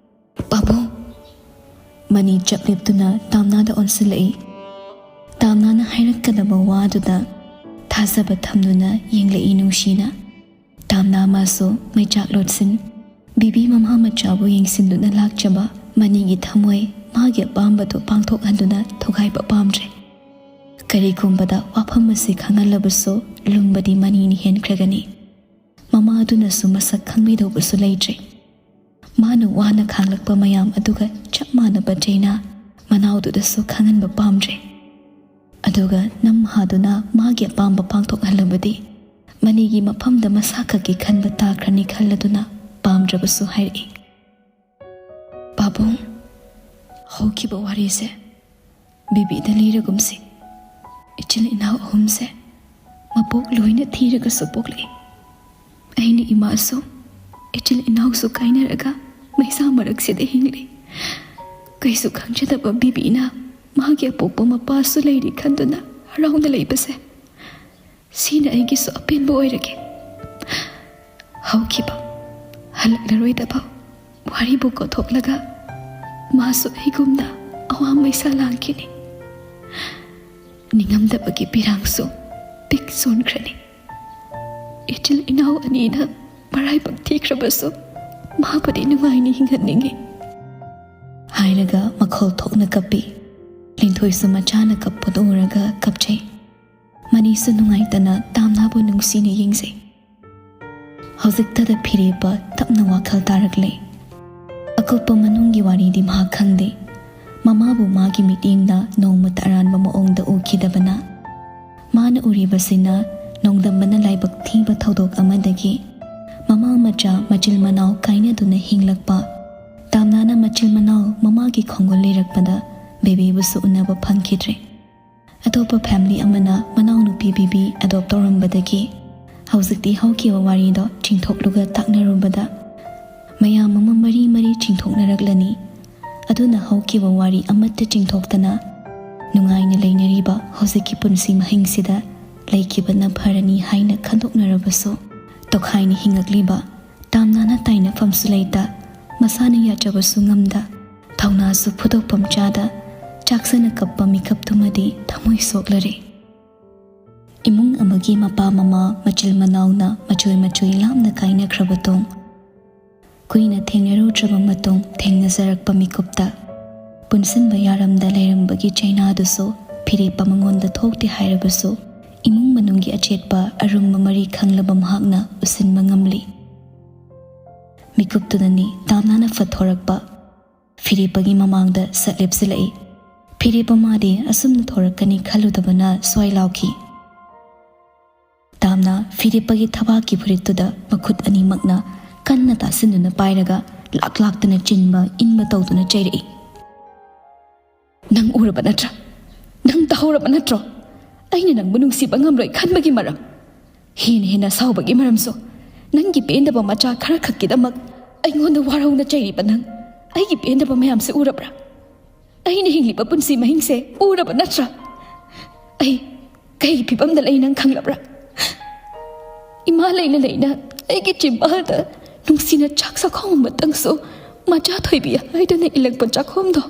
"ꯄꯥꯕꯨꯡ!" ꯃꯅꯤ ꯆꯞ ꯂꯦꯞꯇꯨꯅ ꯇꯥꯝꯅꯥꯗ ꯑꯣꯟꯁꯤꯜꯂꯛꯏ꯫ ꯇꯥꯝꯅꯥꯅ ꯍꯥꯏꯔꯛꯀꯗꯕ ꯋꯥꯗꯨꯗ ꯊꯥꯖꯕ ꯊꯝꯗꯨꯅ ꯌꯦꯡꯂꯛꯏ ꯅꯨꯡꯁꯤꯅ꯫ ꯇꯥꯝꯅꯥ ꯃꯥꯁꯨ ꯃꯩꯆꯥꯛ ꯂꯣꯠꯁꯤꯟ, ꯕꯤꯕꯤ ꯃꯃꯥ ꯃꯆꯥꯕꯨ ꯌꯦꯡꯁꯤꯟꯗꯨꯅ ꯂꯥꯛꯆꯕ ꯃꯅꯤꯒꯤ ꯊꯃꯣꯏ ꯃꯥꯒꯤ ꯑꯄꯥꯝꯕꯗꯨ ꯄꯥꯡꯊꯣꯛꯍꯟꯗꯨꯅ ꯊꯨꯒꯥꯏꯕ ꯄꯥꯝꯗ꯭ꯔꯦ꯫ ꯀꯔꯤꯒꯨꯝꯕꯗ ꯋꯥꯐꯝ ꯑꯁꯤ ꯈꯪꯍꯜꯂꯕꯁꯨ ꯂꯨꯝꯕꯗꯤ ꯃꯅꯤꯅ ꯍꯦꯟꯈ꯭ꯔꯒꯅꯤ꯫ ꯃꯃꯥ ꯑꯗꯨꯅꯁꯨ ꯃꯁꯛ ꯈꯪꯕꯤꯗꯧꯕꯁꯨ ꯂꯩꯇ꯭ꯔꯦ꯫ ꯃꯥꯅ ꯋꯥꯅ ꯈꯥꯡꯂꯛꯄ ꯃꯌꯥꯝ ꯑꯗꯨꯒ ꯆꯞ ꯃꯥꯟꯅꯕ ꯆꯩꯅꯥ ꯃꯅꯥꯎꯗꯨꯗꯁꯨ ꯈꯪꯍꯟꯕ ꯄꯥꯝꯗ꯭ꯔꯦ꯫ ꯑꯗꯨꯒ ꯅꯝꯍꯥꯗꯨꯅ ꯃꯥꯒꯤ ꯑꯄꯥꯝꯕ ꯄꯥꯡꯊꯣꯛꯍꯜꯂꯕꯗꯤ ꯃꯅꯤꯒꯤ ꯃꯐꯝꯗ ꯃꯁꯥ ꯈꯛꯀꯤ ꯈꯟꯕ ꯇꯥꯈ꯭ꯔꯅꯤ ꯈꯜꯂꯗꯨꯅ ꯄꯥꯝꯗ꯭ꯔꯕꯁꯨ ꯍꯥꯏꯔꯛꯏ꯫ "ꯄꯥꯕꯨꯡ, ꯍꯧꯈꯤꯕ ꯋꯥꯔꯤꯁꯦ ꯕꯤꯕꯤꯗ ꯂꯤꯔꯒꯨꯝꯁꯤ꯫ ꯏꯆꯤꯜ ꯏꯅꯥꯎ ꯑꯍꯨꯝꯁꯦ ꯃꯄꯣꯛ ꯂꯣꯏꯅ ꯊꯤꯔꯒꯁꯨ ꯄꯣꯛꯂꯛꯏ꯫ ꯑꯩꯅ ꯏꯃꯥꯁꯨ ꯏꯆꯤꯜ ꯏꯅꯥꯎꯁꯨ ꯀꯥꯏꯅꯔꯒ ꯃꯩꯁꯥ ꯃꯔꯛꯁꯤꯗ ꯍꯤꯡꯂꯤ꯫ ꯀꯩꯁꯨ ꯈꯪꯖꯗꯕ ꯕꯤꯕꯤꯅ ꯃꯥꯒꯤ ꯑꯄꯣꯛꯄ ꯃꯄꯥꯁꯨ ꯂꯩꯔꯤ ꯈꯟꯗꯨꯅ ꯍꯔꯥꯎꯅ ꯂꯩꯕꯁꯦ, ꯁꯤꯅ ꯑꯩꯒꯤꯁꯨ ꯑꯄꯦꯟꯕ ꯑꯣꯏꯔꯒꯦ꯫ ꯍꯧꯈꯤꯕ ꯍꯜꯂꯛꯂꯔꯣꯏꯗꯕ ꯋꯥꯔꯤꯕꯨ ꯀꯣꯊꯣꯛꯂꯒ ꯃꯥꯁꯨ ꯑꯩꯒꯨꯝꯅ ꯑꯋꯥ ꯃꯩꯁꯥ ꯂꯥꯡꯈꯤꯅꯤ꯫ ꯅꯤꯡꯉꯝꯗꯕꯒꯤ ꯄꯤꯔꯥꯡꯁꯨ ꯄꯤꯛ ꯁꯣꯟꯈ꯭ꯔꯅꯤ꯫ ꯏꯆꯤꯜ ꯏꯅꯥꯎ ꯑꯅꯤꯅ ꯃꯔꯥꯏꯕꯛ ꯊꯤꯈ꯭ꯔꯕꯁꯨ ꯃꯥꯕꯨꯗꯤ ꯅꯨꯡꯉꯥꯏꯅ ꯍꯤꯡꯍꯟꯅꯤꯡꯉꯤ" ꯍꯥꯏꯔꯒ ꯃꯈꯣꯜ ꯊꯣꯛꯅ ꯀꯞꯄꯤ꯫ ꯂꯤꯟꯊꯣꯏꯁꯨ ꯃꯆꯥꯅ ꯀꯞꯄꯗꯨ ꯎꯔꯒ ꯀꯞꯆꯩ꯫ ꯃꯅꯤꯁꯨ ꯅꯨꯡꯉꯥꯏꯇꯅ ꯇꯥꯝꯅꯥꯕꯨ ꯅꯨꯡꯁꯤꯅ ꯌꯦꯡꯖꯩ꯫ ꯍꯧꯖꯤꯛꯇꯗ ꯐꯤꯔꯦꯞꯄ ꯇꯞꯅ ꯋꯥꯈꯜ ꯇꯥꯔꯛꯂꯦ꯫ ꯑꯀꯨꯞꯄ ꯃꯅꯨꯡꯒꯤ ꯋꯥꯔꯤꯗꯤ ꯃꯍꯥꯛ ꯈꯪꯗꯦ꯫ ꯃꯃꯥꯕꯨ ꯃꯥꯒꯤ ꯃꯤꯠꯌꯦꯡꯗ ꯅꯣꯡꯃꯇ ꯑꯔꯥꯟꯕ ꯃꯑꯣꯡꯗ ꯎꯈꯤꯗꯕꯅ, ꯃꯥꯅ ꯎꯔꯤꯕꯁꯤꯅ ꯅꯣꯡꯗꯝꯕꯅ ꯂꯥꯏꯕꯛ ꯊꯤꯕ ꯊꯧꯗꯣꯛ ꯑꯃꯗꯒꯤ ꯃꯃꯥ ꯃꯆꯥ ꯃꯆꯤꯜ ꯃꯅꯥꯎ ꯀꯥꯏꯅꯗꯨꯅ ꯍꯤꯡꯂꯛꯄ, ꯇꯥꯝꯅꯥꯅ ꯃꯆꯤꯜ ꯃꯅꯥꯎ ꯃꯃꯥꯒꯤ ꯈꯣꯡꯒꯨꯜ ꯂꯤꯔꯛꯄꯗ ꯕꯦꯕꯤꯕꯨꯁꯨ ꯎꯅꯕ ꯐꯪꯈꯤꯗ꯭ꯔꯦ꯫ ꯑꯇꯣꯞꯄ ꯐꯦꯃꯤꯂꯤ ꯑꯃꯅ ꯃꯅꯥꯎꯅꯨꯄꯤ ꯕꯤꯕꯤ ꯑꯦꯗꯣꯞ ꯇꯧꯔꯝꯕꯗꯒꯤ ꯍꯧꯖꯤꯛꯇꯤ ꯍꯧꯈꯤꯕ ꯋꯥꯔꯤꯗꯣ ꯆꯤꯡꯊꯣꯛꯂꯨꯒ ꯇꯥꯛꯅꯔꯨꯕꯗ ꯃꯌꯥꯝ ꯑꯃ ꯃꯔꯤ ꯃꯔꯤ ꯆꯤꯡꯊꯣꯛꯅꯔꯛꯂꯅꯤ꯫ ꯑꯗꯨꯅ ꯍꯧꯈꯤꯕ ꯋꯥꯔꯤ ꯑꯃꯠꯇ ꯆꯤꯡꯊꯣꯛꯇꯅ ꯅꯨꯡꯉꯥꯏꯅ ꯂꯩꯅꯔꯤꯕ ꯍꯧꯖꯤꯛꯀꯤ ꯄꯨꯟꯁꯤ ꯃꯍꯤꯡꯁꯤꯗ ꯂꯩꯈꯤꯕꯅ ꯐꯔꯅꯤ ꯍꯥꯏꯅ ꯈꯟꯗꯣꯛꯅꯔꯕꯁꯨ, ꯇꯣꯈꯥꯏꯅ ꯍꯤꯡꯉꯛꯂꯤꯕ ꯇꯥꯝꯅꯥꯅ ꯇꯥꯏꯅꯐꯝꯁꯨ ꯂꯩꯇ, ꯃꯁꯥꯅ ꯌꯥꯖꯕꯁꯨ ꯉꯝꯗ, ꯊꯧꯅꯥꯁꯨ ꯐꯨꯗꯣꯛꯐꯝ ꯆꯥꯗ, ꯆꯥꯛꯁꯅ ꯀꯞꯄ ꯃꯤꯀꯞꯇꯨꯃꯗꯤ ꯊꯃꯣꯏ ꯁꯣꯛꯂꯔꯦ꯫ ꯏꯃꯨꯡ ꯑꯃꯒꯤ ꯃꯄꯥ ꯃꯃꯥ ꯃꯆꯤꯜ ꯃꯅꯥꯎꯅ ꯃꯆꯣꯏ ꯃꯆꯣꯏ ꯂꯥꯞꯅ ꯀꯥꯏꯅꯈ꯭ꯔꯕ ꯇꯣꯡ, ꯀꯨꯏꯅ ꯊꯦꯡꯅꯔꯨꯗ꯭ꯔꯕ ꯃꯇꯨꯡ ꯊꯦꯡꯅꯖꯔꯛꯄ ꯃꯤꯀꯨꯞꯇ, ꯄꯨꯟꯁꯤꯟꯕ ꯌꯥꯔꯝꯗ ꯂꯩꯔꯝꯕꯒꯤ ꯆꯩꯅꯥꯗꯨꯁꯨ ꯐꯤꯔꯦꯞꯄ ꯃꯉꯣꯟꯗ ꯊꯣꯛꯇꯦ ꯍꯥꯏꯔꯕꯁꯨ, ꯏꯃꯨꯡ ꯃꯅꯨꯡꯒꯤ ꯑꯆꯦꯠꯄ ꯑꯔꯨꯝꯕ ꯃꯔꯤ ꯈꯪꯂꯕ ꯃꯍꯥꯛꯅ ꯎꯁꯤꯟꯕ ꯉꯝꯂꯤ꯫ ꯃꯤꯀꯨꯞꯇꯨꯗꯅꯤ ꯇꯥꯝꯅꯥꯅ ꯐꯠ ꯊꯣꯔꯛꯄ꯫ ꯐꯤꯔꯦꯞꯄꯒꯤ ꯃꯃꯥꯡꯗ ꯁꯠ ꯂꯦꯞꯁꯤꯜꯂꯛꯏ꯫ ꯐꯤꯔꯦꯞꯄ ꯃꯥꯗꯤ ꯑꯁꯨꯝꯅ ꯊꯣꯔꯛꯀꯅꯤ ꯈꯜꯂꯨꯗꯕꯅ ꯁ꯭ꯋꯥꯏ ꯂꯥꯎꯈꯤ꯫ ꯇꯥꯝꯅ ꯐꯤꯔꯦꯞꯄꯒꯤ ꯊꯕꯥꯛꯀꯤ ꯐꯨꯔꯤꯠꯇꯨꯗ ꯃꯈꯨꯠ ꯑꯅꯤꯃꯛꯅ ꯀꯟꯅ ꯇꯥꯁꯤꯟꯗꯨꯅ ꯄꯥꯏꯔꯒ ꯂꯥꯛ ꯂꯥꯛꯇꯅ ꯆꯤꯟꯕ ꯏꯟꯕ ꯇꯧꯗꯨꯅ ꯆꯩꯔꯛꯏ꯫ "ꯅꯪ ꯎꯔꯕ ꯅꯠꯇ꯭ꯔꯥ? ꯅꯪ ꯇꯥꯍꯧꯔꯕ ꯅꯠꯇ꯭ꯔꯣ? ꯑꯩꯅ ꯅꯪꯕꯨ ꯅꯨꯡꯁꯤꯕ ꯉꯝꯂꯣꯏ ꯈꯟꯕꯒꯤ ꯃꯔꯝ, ꯍꯦꯟꯅ ꯍꯦꯟꯅ ꯁꯥꯎꯕꯒꯤ ꯃꯔꯝꯁꯨ, ꯅꯪꯒꯤ ꯄꯦꯟꯗꯕ ꯃꯆꯥ ꯈꯔꯈꯛꯀꯤꯗꯃꯛ ꯑꯩꯉꯣꯟꯗ ꯋꯥꯔꯧꯅ ꯆꯩꯔꯤꯕ ꯅꯪ ꯑꯩꯒꯤ ꯄꯦꯟꯗꯕ ꯃꯌꯥꯝꯁꯦ ꯎꯔꯕ꯭ꯔꯥ? ꯑꯩꯅ ꯍꯤꯡꯂꯤꯕ ꯄꯨꯟꯁꯤ ꯃꯍꯤꯡꯁꯦ ꯎꯔꯕ ꯅꯠꯇ꯭ꯔꯥ? ꯑꯩ ꯀꯩꯒꯤ ꯐꯤꯕꯝꯗ ꯂꯩ ꯅꯪ ꯈꯪꯂꯕ꯭ꯔꯥ? ꯏꯃꯥ ꯂꯩꯅ ꯂꯩꯅ ꯑꯩꯒꯤ ꯆꯤꯝꯕꯥꯜꯗ ꯅꯨꯡꯁꯤꯅ ꯆꯥꯛ ꯆꯥꯛꯈꯣꯝ ꯑꯃꯇꯪꯁꯨ ꯃꯆꯥ ꯊꯣꯏꯕꯤ ꯍꯥꯏꯗꯨꯅ ꯏꯜꯂꯛꯄ ꯆꯥꯛꯈꯣꯝꯗꯣ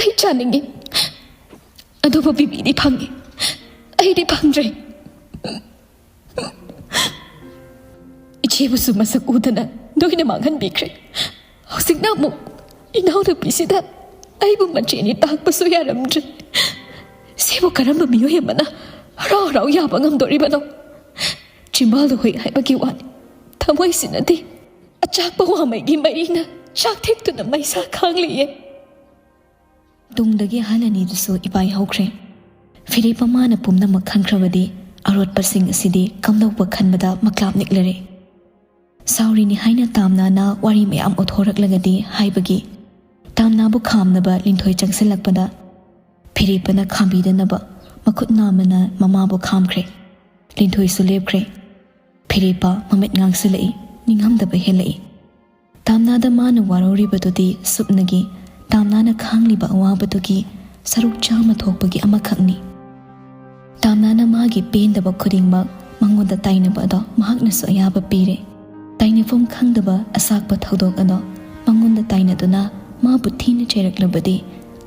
ꯑꯩ ꯆꯥꯅꯤꯡꯉꯤ, ꯑꯗꯨꯕꯨ ꯕꯤꯕꯤꯗꯤ ꯐꯪꯉꯤ, ꯑꯩꯗꯤ ꯐꯪꯗ꯭ꯔꯦ꯫ ꯏꯆꯦꯕꯨꯁꯨ ꯃꯁꯛ ꯎꯗꯅ ꯅꯣꯏꯅ ꯃꯥꯡꯍꯟꯕꯤꯈ꯭ꯔꯦ꯫ ꯍꯧꯖꯤꯛꯅ ꯑꯃꯨꯛ ꯏꯅꯥꯎꯅꯨꯄꯤꯁꯤꯗ ꯑꯩꯕꯨ ꯃꯆꯦꯅꯤ ꯇꯥꯛꯄꯁꯨ ꯌꯥꯔꯝꯗ꯭ꯔꯦ꯫ ꯁꯤꯕꯨ ꯀꯔꯝꯕ ꯃꯤꯑꯣꯏ ꯑꯃꯅ ꯍꯔꯥꯎ ꯍꯔꯥꯎ ꯌꯥꯕ ꯉꯝꯗꯣꯔꯤꯕꯅꯣ? ꯆꯤꯝꯕꯥꯜꯗ ꯍꯨꯏ ꯍꯥꯏꯕꯒꯤ ꯋꯥꯅꯤ, ꯊꯃꯣꯏꯁꯤꯅꯗꯤ ꯑꯆꯥꯛꯄ ꯋꯥꯃꯩꯒꯤ ꯃꯩꯅ ꯆꯥꯛ ꯊꯦꯛꯇꯨꯅ ꯃꯩꯁꯥ ꯈꯥꯡꯂꯤꯌꯦ꯫ ꯇꯨꯡꯗꯒꯤ ꯑꯍꯜ ꯑꯅꯤꯗꯨꯁꯨ ꯏꯄꯥꯏ ꯍꯧꯈ꯭ꯔꯦ꯫ ꯐꯤꯔꯦꯞꯄ ꯃꯥꯅ ꯄꯨꯝꯅꯃꯛ ꯈꯪꯈ꯭ꯔꯕꯗꯤ ꯑꯔꯣꯠꯄꯁꯤꯡ ꯑꯁꯤꯗꯤ ꯀꯝꯗꯧꯕ ꯈꯟꯕꯗ ꯃꯀ꯭ꯂꯥꯞ ꯅꯤꯛꯂꯔꯦ꯫ ꯁꯥꯎꯔꯤꯅꯤ ꯍꯥꯏꯅ ꯇꯥꯝꯅꯥꯅ ꯋꯥꯔꯤ ꯃꯌꯥꯝ ꯎꯠꯊꯣꯔꯛꯂꯒꯗꯤ ꯍꯥꯏꯕꯒꯤ ꯇꯥꯝꯅꯥꯕꯨ ꯈꯥꯝꯅꯕ ꯂꯤꯟꯊꯣꯏ ꯆꯪꯁꯤꯜꯂꯛꯄꯗ ꯐꯤꯔꯦꯞꯄꯅ ꯈꯥꯝꯕꯤꯗꯅꯕ ꯃꯈꯨꯠ ꯅꯥꯝꯃꯅ ꯃꯃꯥꯕꯨ ꯈꯥꯝꯈ꯭ꯔꯦ꯫ ꯂꯤꯟꯊꯣꯏꯁꯨ ꯂꯦꯞꯈ꯭ꯔꯦ꯫ ꯐꯤꯔꯦꯞꯄ ꯃꯃꯤꯠ ꯉꯥꯡꯁꯤꯜꯂꯛꯏ, ꯅꯤꯡꯉꯝꯗꯕ ꯍꯦꯜꯂꯛꯏ꯫ ꯇꯥꯝꯅꯥꯗ ꯃꯥꯅ ꯋꯥꯔꯧꯔꯤꯕꯗꯨꯗꯤ ꯁꯨꯞꯅꯒꯤ ꯇꯥꯝꯅꯥꯅ ꯈꯥꯡꯂꯤꯕ ꯑꯋꯥꯕꯗꯨꯒꯤ ꯁꯔꯨꯛ ꯆꯥꯝꯃ ꯊꯣꯛꯄꯒꯤ ꯑꯃꯈꯛꯅꯤ꯫ ꯇꯥꯝꯅꯥꯅ ꯃꯥꯒꯤ ꯄꯦꯟꯗꯕ ꯈꯨꯗꯤꯡꯃꯛ ꯃꯉꯣꯟꯗ ꯇꯥꯏꯅꯕ ꯑꯗꯣ ꯃꯍꯥꯛꯅꯁꯨ ꯑꯌꯥꯕ ꯄꯤꯔꯦ꯫ ꯇꯥꯏꯅꯐꯝ ꯈꯪꯗꯕ ꯑꯁꯥꯛꯄ ꯊꯧꯗꯣꯛ ꯑꯗꯣ ꯃꯉꯣꯟꯗ ꯇꯥꯏꯅꯗꯨꯅ ꯃꯥꯕꯨ ꯊꯤꯅ ꯆꯩꯔꯛꯂꯕꯗꯤ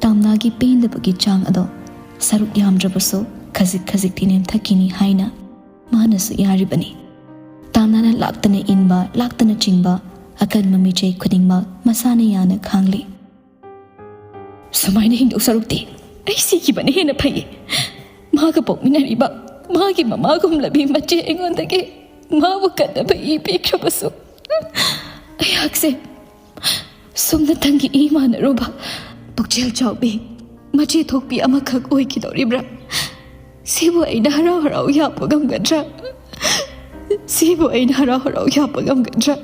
ꯇꯥꯝꯅꯥꯒꯤ ꯄꯦꯟꯗꯕꯒꯤ ꯆꯥꯡ ꯑꯗꯣ ꯁꯔꯨꯛ ꯌꯥꯝꯗ꯭ꯔꯕꯁꯨ ꯈꯖꯤꯛ ꯈꯖꯤꯛꯇꯤ ꯅꯦꯝꯊꯈꯤꯅꯤ ꯍꯥꯏꯅ ꯃꯥꯅꯁꯨ ꯌꯥꯔꯤꯕꯅꯤ꯫ ꯇꯥꯝꯅꯥꯅ ꯂꯥꯛꯇꯅ ꯏꯟꯕ, ꯂꯥꯛꯇꯅ ꯆꯤꯡꯕ ꯑꯀꯟꯕ ꯃꯤꯆꯩ ꯈꯨꯗꯤꯡꯃꯛ ꯃꯁꯥꯅ ꯌꯥꯅ ꯈꯥꯡꯂꯤ꯫ ꯁꯨꯃꯥꯏꯅ ꯍꯤꯡꯗꯧ ꯁꯔꯨꯛꯇꯤ ꯑꯩ ꯁꯤꯈꯤꯕꯅ ꯍꯦꯟꯅ ꯐꯩꯌꯦ꯫ ꯃꯥꯒ ꯄꯣꯛꯃꯤꯟꯅꯔꯤꯕ ꯃꯥꯒꯤ ꯃꯃꯥꯒꯨꯝꯂꯕꯤ ꯃꯆꯦ ꯑꯩꯉꯣꯟꯗꯒꯤ ꯃꯥꯕꯨ ꯀꯟꯅꯕ ꯏ ꯄꯤꯈ꯭ꯔꯕꯁꯨ, ꯑꯩꯍꯥꯛꯁꯦ ꯁꯨꯝꯅꯇꯪꯒꯤ ꯏ ꯃꯥꯟꯅꯔꯨꯕ ꯄꯨꯛꯆꯦꯜ ꯆꯥꯎꯕꯤ ꯃꯆꯦ ꯊꯣꯛꯄꯤ ꯑꯃꯈꯛ ꯑꯣꯏꯈꯤꯗꯧꯔꯤꯕ꯭ꯔꯥ? ꯁꯤꯕꯨ ꯑꯩꯅ ꯍꯔꯥꯎ ꯍꯔꯥꯎ ꯌꯥꯕ ꯉꯝꯒꯗ꯭ꯔꯥ? ꯁꯤꯕꯨ ꯑꯩꯅ ꯍꯔꯥꯎ ꯍꯔꯥꯎ ꯌꯥꯕ ꯉꯝꯒꯗ꯭ꯔꯥ?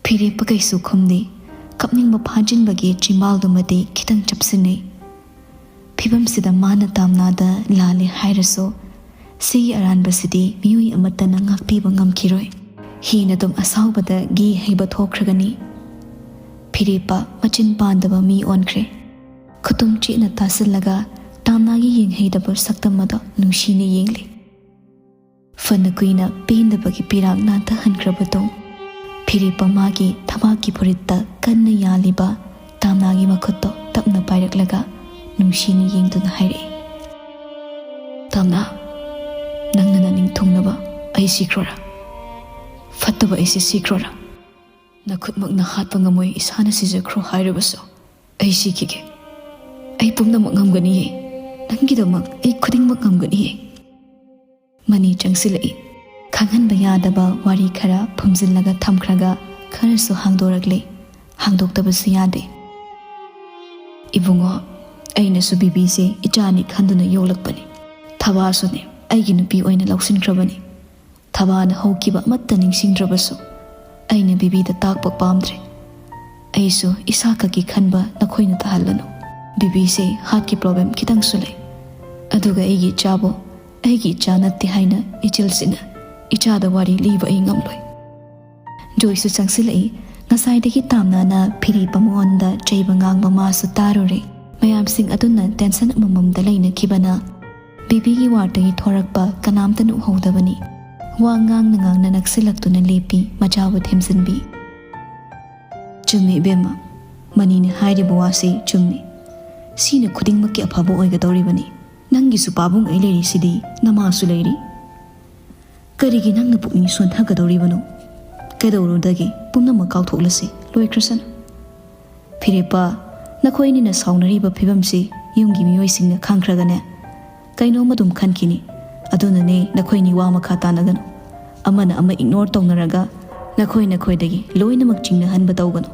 ꯐꯤꯔꯦꯞꯄ ꯀꯩꯁꯨ ꯈꯨꯝꯗꯦ꯫ ꯀꯞꯅꯤꯡꯕ ꯐꯥꯖꯤꯟꯕꯒꯤ ꯆꯤꯝꯕꯥꯜꯗꯨꯃꯗꯤ ꯈꯤꯇꯪ ꯆꯞꯁꯤꯟꯅꯩ꯫ ꯐꯤꯕꯝꯁꯤꯗ ꯃꯥꯅ ꯇꯥꯝꯅꯥꯗ ꯂꯥꯜꯂꯦ ꯍꯥꯏꯔꯁꯨ, ꯁꯤꯒꯤ ꯑꯔꯥꯟꯕꯁꯤꯗꯤ ꯃꯤꯑꯣꯏ ꯑꯃꯠꯇꯅ ꯉꯥꯛꯄꯤꯕ ꯉꯝꯈꯤꯔꯣꯏ꯫ ꯍꯤꯅ ꯑꯗꯨꯝ ꯑꯁꯥꯎꯕꯗ ꯒꯤ ꯍꯩꯕ ꯊꯣꯛꯈ꯭ꯔꯒꯅꯤ꯫ ꯐꯤꯔꯦꯞꯄ ꯃꯆꯤꯟ ꯄꯥꯟꯗꯕ ꯃꯤ ꯑꯣꯟꯈ꯭ꯔꯦ꯫ ꯈꯨꯇꯨꯝ ꯆꯦꯠꯅ ꯇꯥꯁꯤꯜꯂꯒ ꯇꯥꯝꯅꯥꯒꯤ ꯌꯦꯡꯍꯩꯗꯕ ꯁꯛꯇꯝ ꯑꯗꯣ ꯅꯨꯡꯁꯤꯅ ꯌꯦꯡꯂꯤ꯫ ꯐꯅ ꯀꯨꯏꯅ ꯄꯦꯟꯗꯕꯒꯤ ꯄꯤꯔꯥꯡ ꯅꯥꯟꯊꯍꯟꯈ꯭ꯔꯕ ꯇꯨꯡ, ꯐꯤꯔꯦꯞꯄ ꯃꯥꯒꯤ ꯊꯕꯥꯛꯀꯤ ꯐꯨꯔꯤꯠꯇ ꯀꯟꯅ ꯌꯥꯜꯂꯤꯕ ꯇꯥꯝꯅꯥꯒꯤ ꯃꯈꯨꯠꯇꯣ ꯇꯞꯅ ꯄꯥꯏꯔꯛꯂꯒ ꯅꯨꯡꯁꯤꯅ ꯌꯦꯡꯗꯨꯅ ꯍꯥꯏꯔꯛꯏ, "ꯇꯥꯝꯅꯥ, ꯅꯪꯅ ꯅꯅꯤꯡ ꯊꯨꯡꯅꯕ ꯑꯩ ꯁꯤꯈ꯭ꯔꯣꯔꯥ? ꯐꯠꯇꯕ ꯑꯩꯁꯦ ꯁꯤꯈ꯭ꯔꯣꯔꯥ? ꯅꯈꯨꯠꯃꯛꯅ ꯍꯥꯠꯄ ꯉꯝꯃꯣꯏ, ꯏꯁꯥꯅ ꯁꯤꯖꯈ꯭ꯔꯣ ꯍꯥꯏꯔꯕꯁꯨ ꯑꯩ ꯁꯤꯈꯤꯒꯦ꯫ ꯑꯩ ꯄꯨꯝꯅꯃꯛ ꯉꯝꯒꯅꯤꯌꯦ꯫ ꯅꯪꯒꯤꯗꯃꯛ ꯑꯩ ꯈꯨꯗꯤꯡꯃꯛ ꯉꯝꯒꯅꯤꯌꯦ꯫" ꯃꯅꯤ ꯆꯪꯁꯤꯜꯂꯛꯏ꯫ ꯈꯪꯍꯟꯕ ꯌꯥꯗꯕ ꯋꯥꯔꯤ ꯈꯔ ꯐꯨꯝꯖꯤꯜꯂꯒ ꯊꯝꯈ꯭ꯔꯒ ꯈꯔꯁꯨ ꯍꯥꯡꯗꯣꯔꯛꯂꯦ꯫ ꯍꯥꯡꯗꯣꯛꯇꯕꯁꯨ ꯌꯥꯗꯦ꯫ "ꯏꯕꯨꯡꯉꯣ, ꯑꯩꯅꯁꯨ ꯕꯤꯕꯤꯁꯦ ꯏꯆꯥꯅꯤ ꯈꯟꯗꯨꯅ ꯌꯣꯛꯂꯛꯄꯅꯤ꯫ ꯊꯕꯥꯁꯨꯅꯦ ꯑꯩꯒꯤ ꯅꯨꯄꯤ ꯑꯣꯏꯅ ꯂꯧꯁꯤꯟꯈ꯭ꯔꯕꯅꯤ꯫ ꯊꯕꯥꯅ ꯍꯧꯈꯤꯕ ꯑꯃꯠꯇ ꯅꯤꯡꯁꯤꯡꯗ꯭ꯔꯕꯁꯨ ꯑꯩꯅ ꯕꯤꯕꯤꯗ ꯇꯥꯛꯄ ꯄꯥꯝꯗ꯭ꯔꯦ꯫ ꯑꯩꯁꯨ ꯏꯁꯥꯈꯛꯀꯤ ꯈꯟꯕ ꯅꯈꯣꯏꯅ ꯇꯥꯍꯜꯂꯅꯨ꯫ ꯕꯤꯕꯤꯁꯦ ꯍꯥꯔꯠꯀꯤ ꯄ꯭ꯔꯣꯕ꯭ꯂꯦꯝ ꯈꯤꯇꯪꯁꯨ ꯂꯩ꯫ ꯑꯗꯨꯒ ꯑꯩꯒꯤ ꯏꯆꯥꯕꯨ ꯑꯩꯒꯤ ꯏꯆꯥ ꯅꯠꯇꯦ ꯍꯥꯏꯅ ꯏꯆꯤꯜꯁꯤꯅ ꯏꯆꯥꯗ ꯋꯥꯔꯤ ꯂꯤꯕ ꯑꯩ ꯉꯝꯂꯣꯏ꯫" ꯖꯣꯏꯁꯨ ꯆꯪꯁꯤꯜꯂꯛꯏ꯫ ꯉꯁꯥꯏꯗꯒꯤ ꯇꯥꯝꯅꯥꯅ ꯐꯤꯔꯦꯞꯄ ꯃꯉꯣꯟꯗ ꯆꯩꯕ ꯉꯥꯡꯕ ꯃꯥꯁꯨ ꯇꯥꯔꯨꯔꯦ꯫ ꯃꯌꯥꯝꯁꯤꯡ ꯑꯗꯨꯅ ꯇꯦꯟꯁꯟ ꯑꯃꯃꯝꯗ ꯂꯩꯅꯈꯤꯕꯅ ꯕꯤꯕꯤꯒꯤ ꯋꯥꯔꯗꯇꯒꯤ ꯊꯣꯔꯛꯄ ꯀꯅꯥꯝꯇꯅ ꯎꯍꯧꯗꯕꯅꯤ꯫ ꯋꯥ ꯉꯥꯡꯅ ꯉꯥꯡꯅ ꯅꯛꯁꯤꯜꯂꯛꯇꯨꯅ ꯂꯦꯞꯄꯤ, ꯃꯆꯥꯕꯨ ꯊꯦꯝꯖꯤꯟꯕꯤ꯫ "ꯆꯨꯝꯃꯤ ꯏꯕꯦꯝꯃ, ꯃꯅꯤꯅ ꯍꯥꯏꯔꯤꯕ ꯋꯥꯁꯤ ꯆꯨꯝꯃꯤ꯫ ꯁꯤꯅ ꯈꯨꯗꯤꯡꯃꯛꯀꯤ ꯑꯐꯕ ꯑꯣꯏꯒꯗꯧꯔꯤꯕꯅꯤ꯫ ꯅꯪꯒꯤꯁꯨ ꯄꯥꯕꯨꯡ ꯑꯩ ꯂꯩꯔꯤꯁꯤꯗꯤ, ꯅꯃꯥꯁꯨ ꯂꯩꯔꯤ꯫ ꯀꯔꯤꯒꯤ ꯅꯪꯅ ꯄꯨꯛꯅꯤꯡ ꯁꯣꯟꯊꯒꯗꯧꯔꯤꯕꯅꯣ? ꯀꯩꯗꯧꯔꯨꯗꯒꯦ? ꯄꯨꯝꯅꯃꯛ ꯀꯥꯎꯊꯣꯛꯂꯁꯤ, ꯂꯣꯏꯈ꯭ꯔꯁꯅꯨ꯫" ꯐꯤꯔꯦꯞꯄ, ꯅꯈꯣꯏꯅꯤꯅ ꯁꯥꯎꯅꯔꯤꯕ ꯐꯤꯕꯝꯁꯤ ꯌꯨꯝꯒꯤ ꯃꯤꯑꯣꯏꯁꯤꯡꯅ ꯈꯪꯈ꯭ꯔꯒꯅꯦ, ꯀꯩꯅꯣꯝ ꯑꯗꯨꯝ ꯈꯟꯈꯤꯅꯤ꯫ ꯑꯗꯨꯅꯅꯦ ꯅꯈꯣꯏꯅꯤ ꯋꯥ ꯃꯈꯥ ꯇꯥꯅꯒꯅꯨ꯫ ꯑꯃꯅ ꯑꯃ ꯏꯒꯅꯣꯔ ꯇꯧꯅꯔꯒ ꯅꯈꯣꯏ ꯅꯈꯣꯏꯗꯒꯤ ꯂꯣꯏꯅꯃꯛ ꯆꯤꯡꯅꯍꯟꯕ ꯇꯧꯒꯅꯨ꯫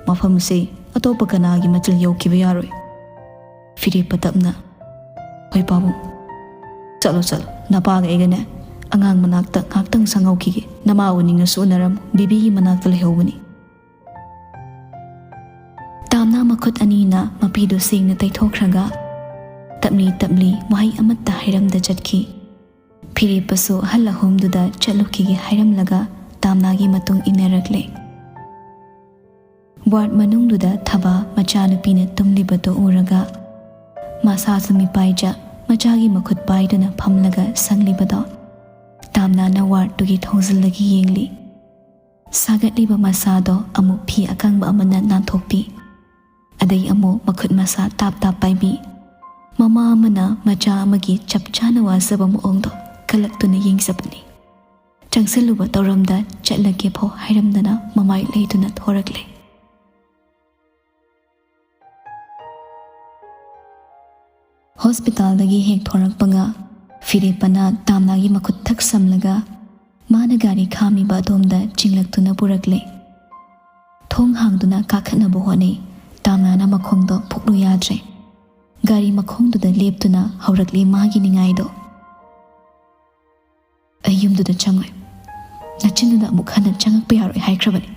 ꯃꯐꯝꯁꯦ ꯑꯇꯣꯞꯄ ꯀꯅꯥꯒꯤ ꯃꯆꯤꯜ ꯌꯧꯈꯤꯕ ꯌꯥꯔꯣꯏ꯫ ꯐꯤꯔꯦꯞꯄ ꯇꯞꯅ, "ꯍꯣꯏ ꯄꯥꯕꯨꯡ, ꯆꯠꯂꯣ ꯆꯠꯂꯣ, ꯅꯄꯥꯒ ꯑꯩꯒꯅꯦ ꯑꯉꯥꯡ ꯃꯅꯥꯛꯇ ꯉꯥꯛꯇꯪ ꯁꯪꯍꯧꯈꯤꯒꯦ꯫ ꯅꯃꯥ ꯎꯅꯤꯡꯉꯁꯨ ꯎꯅꯔꯝꯃꯨ, ꯕꯤꯕꯤꯒꯤ ꯃꯅꯥꯛꯇ ꯂꯩꯍꯧꯕꯅꯤ꯫" ꯇꯥꯝꯅꯥ ꯃꯈꯨꯠ ꯑꯅꯤꯅ ꯃꯄꯤꯗꯨ ꯁꯦꯡꯅ ꯇꯩꯊꯣꯛꯈ꯭ꯔꯒ ꯇꯞꯂꯤ ꯇꯞꯂꯤ ꯋꯥꯍꯩ ꯑꯃꯠꯇ ꯍꯥꯏꯔꯝꯗ ꯆꯠꯈꯤ꯫ ꯐꯤꯔꯦꯞꯄꯁꯨ ꯑꯍꯜ ꯑꯍꯨꯝꯗꯨꯗ ꯆꯠꯂꯨꯈꯤꯒꯦ ꯍꯥꯏꯔꯝꯂꯒ ꯇꯥꯝꯅꯥꯒꯤ ꯃꯇꯨꯡ ꯏꯟꯅꯔꯛꯂꯦ꯫ ꯋꯥꯔꯗ ꯃꯅꯨꯡꯗꯨꯗ ꯊꯕꯥ ꯃꯆꯥꯅꯨꯄꯤꯅ ꯇꯨꯝꯂꯤꯕꯗꯨ ꯎꯔꯒ ꯃꯁꯥꯁꯨ ꯃꯤꯄꯥꯏꯖ ꯃꯆꯥꯒꯤ ꯃꯈꯨꯠ ꯄꯥꯏꯗꯨꯅ ꯐꯝꯂꯒ ꯁꯪꯂꯤꯕꯗꯣ ꯇꯥꯝꯅꯥꯅ ꯋꯥꯔꯗꯇꯨꯒꯤ ꯊꯣꯡꯖꯤꯜꯗꯒꯤ ꯌꯦꯡꯂꯤ꯫ ꯁꯥꯒꯠꯂꯤꯕ ꯃꯁꯥꯗꯣ ꯑꯃꯨꯛ ꯐꯤ ꯑꯀꯪꯕ ꯑꯃꯅ ꯅꯥꯟꯊꯣꯛꯄꯤ꯫ ꯑꯗꯩ ꯑꯃꯨꯛ ꯃꯈꯨꯠ ꯃꯁꯥ ꯇꯥꯞ ꯇꯥꯞ ꯄꯥꯏꯕꯤ꯫ ꯃꯃꯥ ꯑꯃꯅ ꯃꯆꯥ ꯑꯃꯒꯤ ꯆꯞ ꯆꯥꯅ ꯋꯥꯖꯕ ꯃꯑꯣꯡꯗꯣ ꯀꯜꯂꯛꯇꯨꯅ ꯌꯦꯡꯖꯕꯅꯤ꯫ ꯆꯪꯁꯤꯜꯂꯨꯕ ꯇꯧꯔꯝꯗ ꯆꯠꯂꯒꯦ ꯐꯥꯎ ꯍꯥꯏꯔꯝꯗꯅ ꯃꯃꯥꯏ ꯂꯩꯗꯨꯅ ꯊꯣꯔꯛꯂꯦ꯫ ꯍꯣꯁꯄꯤꯇꯥꯜꯗꯒꯤ ꯍꯦꯛ ꯊꯣꯔꯛꯄꯒ ꯐꯤꯔꯦꯞꯄꯅ ꯇꯥꯝꯅꯥꯒꯤ ꯃꯈꯨꯠ ꯊꯛ ꯁꯝꯂꯒ ꯃꯥꯅ ꯒꯥꯔꯤ ꯈꯥꯝꯃꯤꯕ ꯑꯗꯣꯝꯗ ꯆꯤꯡꯂꯛꯇꯨꯅ ꯄꯨꯔꯛꯂꯦ꯫ ꯊꯣꯡ ꯍꯥꯡꯗꯨꯅ ꯀꯥꯈꯠꯅꯕ ꯍꯣꯠꯅꯩ꯫ ꯇꯥꯝꯅꯥꯅ ꯃꯈꯣꯡꯗꯣ ꯐꯨꯛꯂꯨ ꯌꯥꯗ꯭ꯔꯦ꯫ ꯒꯥꯔꯤ ꯃꯈꯣꯡꯗꯨꯗ ꯂꯦꯞꯇꯨꯅ ꯍꯧꯔꯛꯂꯤ ꯃꯥꯒꯤ ꯅꯤꯡꯉꯥꯏꯗꯣ꯫ "ꯑꯩ ꯌꯨꯝꯗꯨꯗ ꯆꯪꯉꯣꯏ꯫ ꯅꯆꯤꯟꯗꯨꯗ ꯑꯃꯨꯛ ꯍꯟꯅ ꯆꯪꯉꯛꯄ ꯌꯥꯔꯣꯏ ꯍꯥꯏꯈ꯭ꯔꯕꯅꯤ꯫"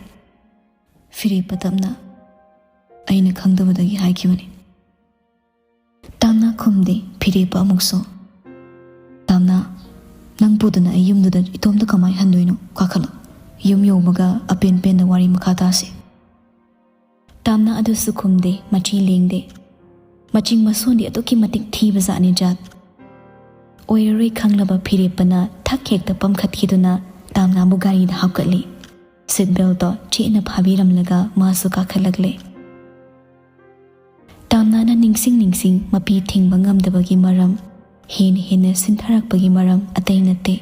ꯐꯤꯔꯦꯞꯄ ꯇꯞꯅ, "ꯑꯩꯅ ꯈꯪꯗꯕꯗꯒꯤ ꯍꯥꯏꯈꯤꯕꯅꯤ꯫" ꯇꯥꯝꯅꯥ ꯈꯨꯝꯗꯦ꯫ ꯐꯤꯔꯦꯞꯄ ꯑꯃꯨꯛꯁꯨ, "ꯇꯥꯝꯅꯥ, ꯅꯪ ꯄꯨꯗꯨꯅ ꯑꯩ ꯌꯨꯝꯗꯨꯗ ꯏꯇꯣꯝꯇ ꯀꯃꯥꯏ ꯍꯟꯗꯣꯏꯅꯣ? ꯀꯥꯈꯠꯂꯣ꯫ ꯌꯨꯝ ꯌꯧꯕꯒ ꯑꯄꯦꯟ ꯄꯦꯟꯗ ꯋꯥꯔꯤ ꯃꯈꯥ ꯇꯥꯁꯤ꯫" ꯇꯥꯝꯅꯥ ꯑꯗꯨꯁꯨ ꯈꯨꯝꯗꯦ, ꯃꯆꯤ ꯂꯦꯡꯗꯦ꯫ ꯃꯆꯤꯡ ꯃꯁꯣꯟꯗꯤ ꯑꯗꯨꯛꯀꯤ ꯃꯇꯤꯛ ꯊꯤꯕ ꯖꯥꯠꯅꯤ ꯖꯥꯠ꯫ ꯑꯣꯏꯔꯔꯣꯏ ꯈꯪꯂꯕ ꯐꯤꯔꯦꯞꯄꯅ ꯊꯛ ꯍꯦꯛꯇ ꯄꯝꯈꯠꯈꯤꯗꯨꯅ ꯇꯥꯝꯅꯥꯕꯨ ꯒꯥꯔꯤꯗ ꯍꯥꯞꯀꯠꯂꯤ꯫ ꯁꯤꯠ ꯕꯦꯜꯇꯣ ꯆꯦꯠꯅ ꯐꯥꯕꯤꯔꯝꯂꯒ ꯃꯥꯁꯨ ꯀꯥꯈꯠꯂꯛꯂꯦ꯫ ꯇꯥꯝꯅꯥꯅ ꯅꯤꯡꯁꯤꯡ ꯅꯤꯡꯁꯤꯡ ꯃꯄꯤ ꯊꯤꯡꯕ ꯉꯝꯗꯕꯒꯤ ꯃꯔꯝ, ꯍꯦꯟꯅ ꯍꯦꯟꯅ ꯁꯤꯟꯊꯔꯛꯄꯒꯤ ꯃꯔꯝ ꯑꯇꯩ ꯅꯠꯇꯦ꯫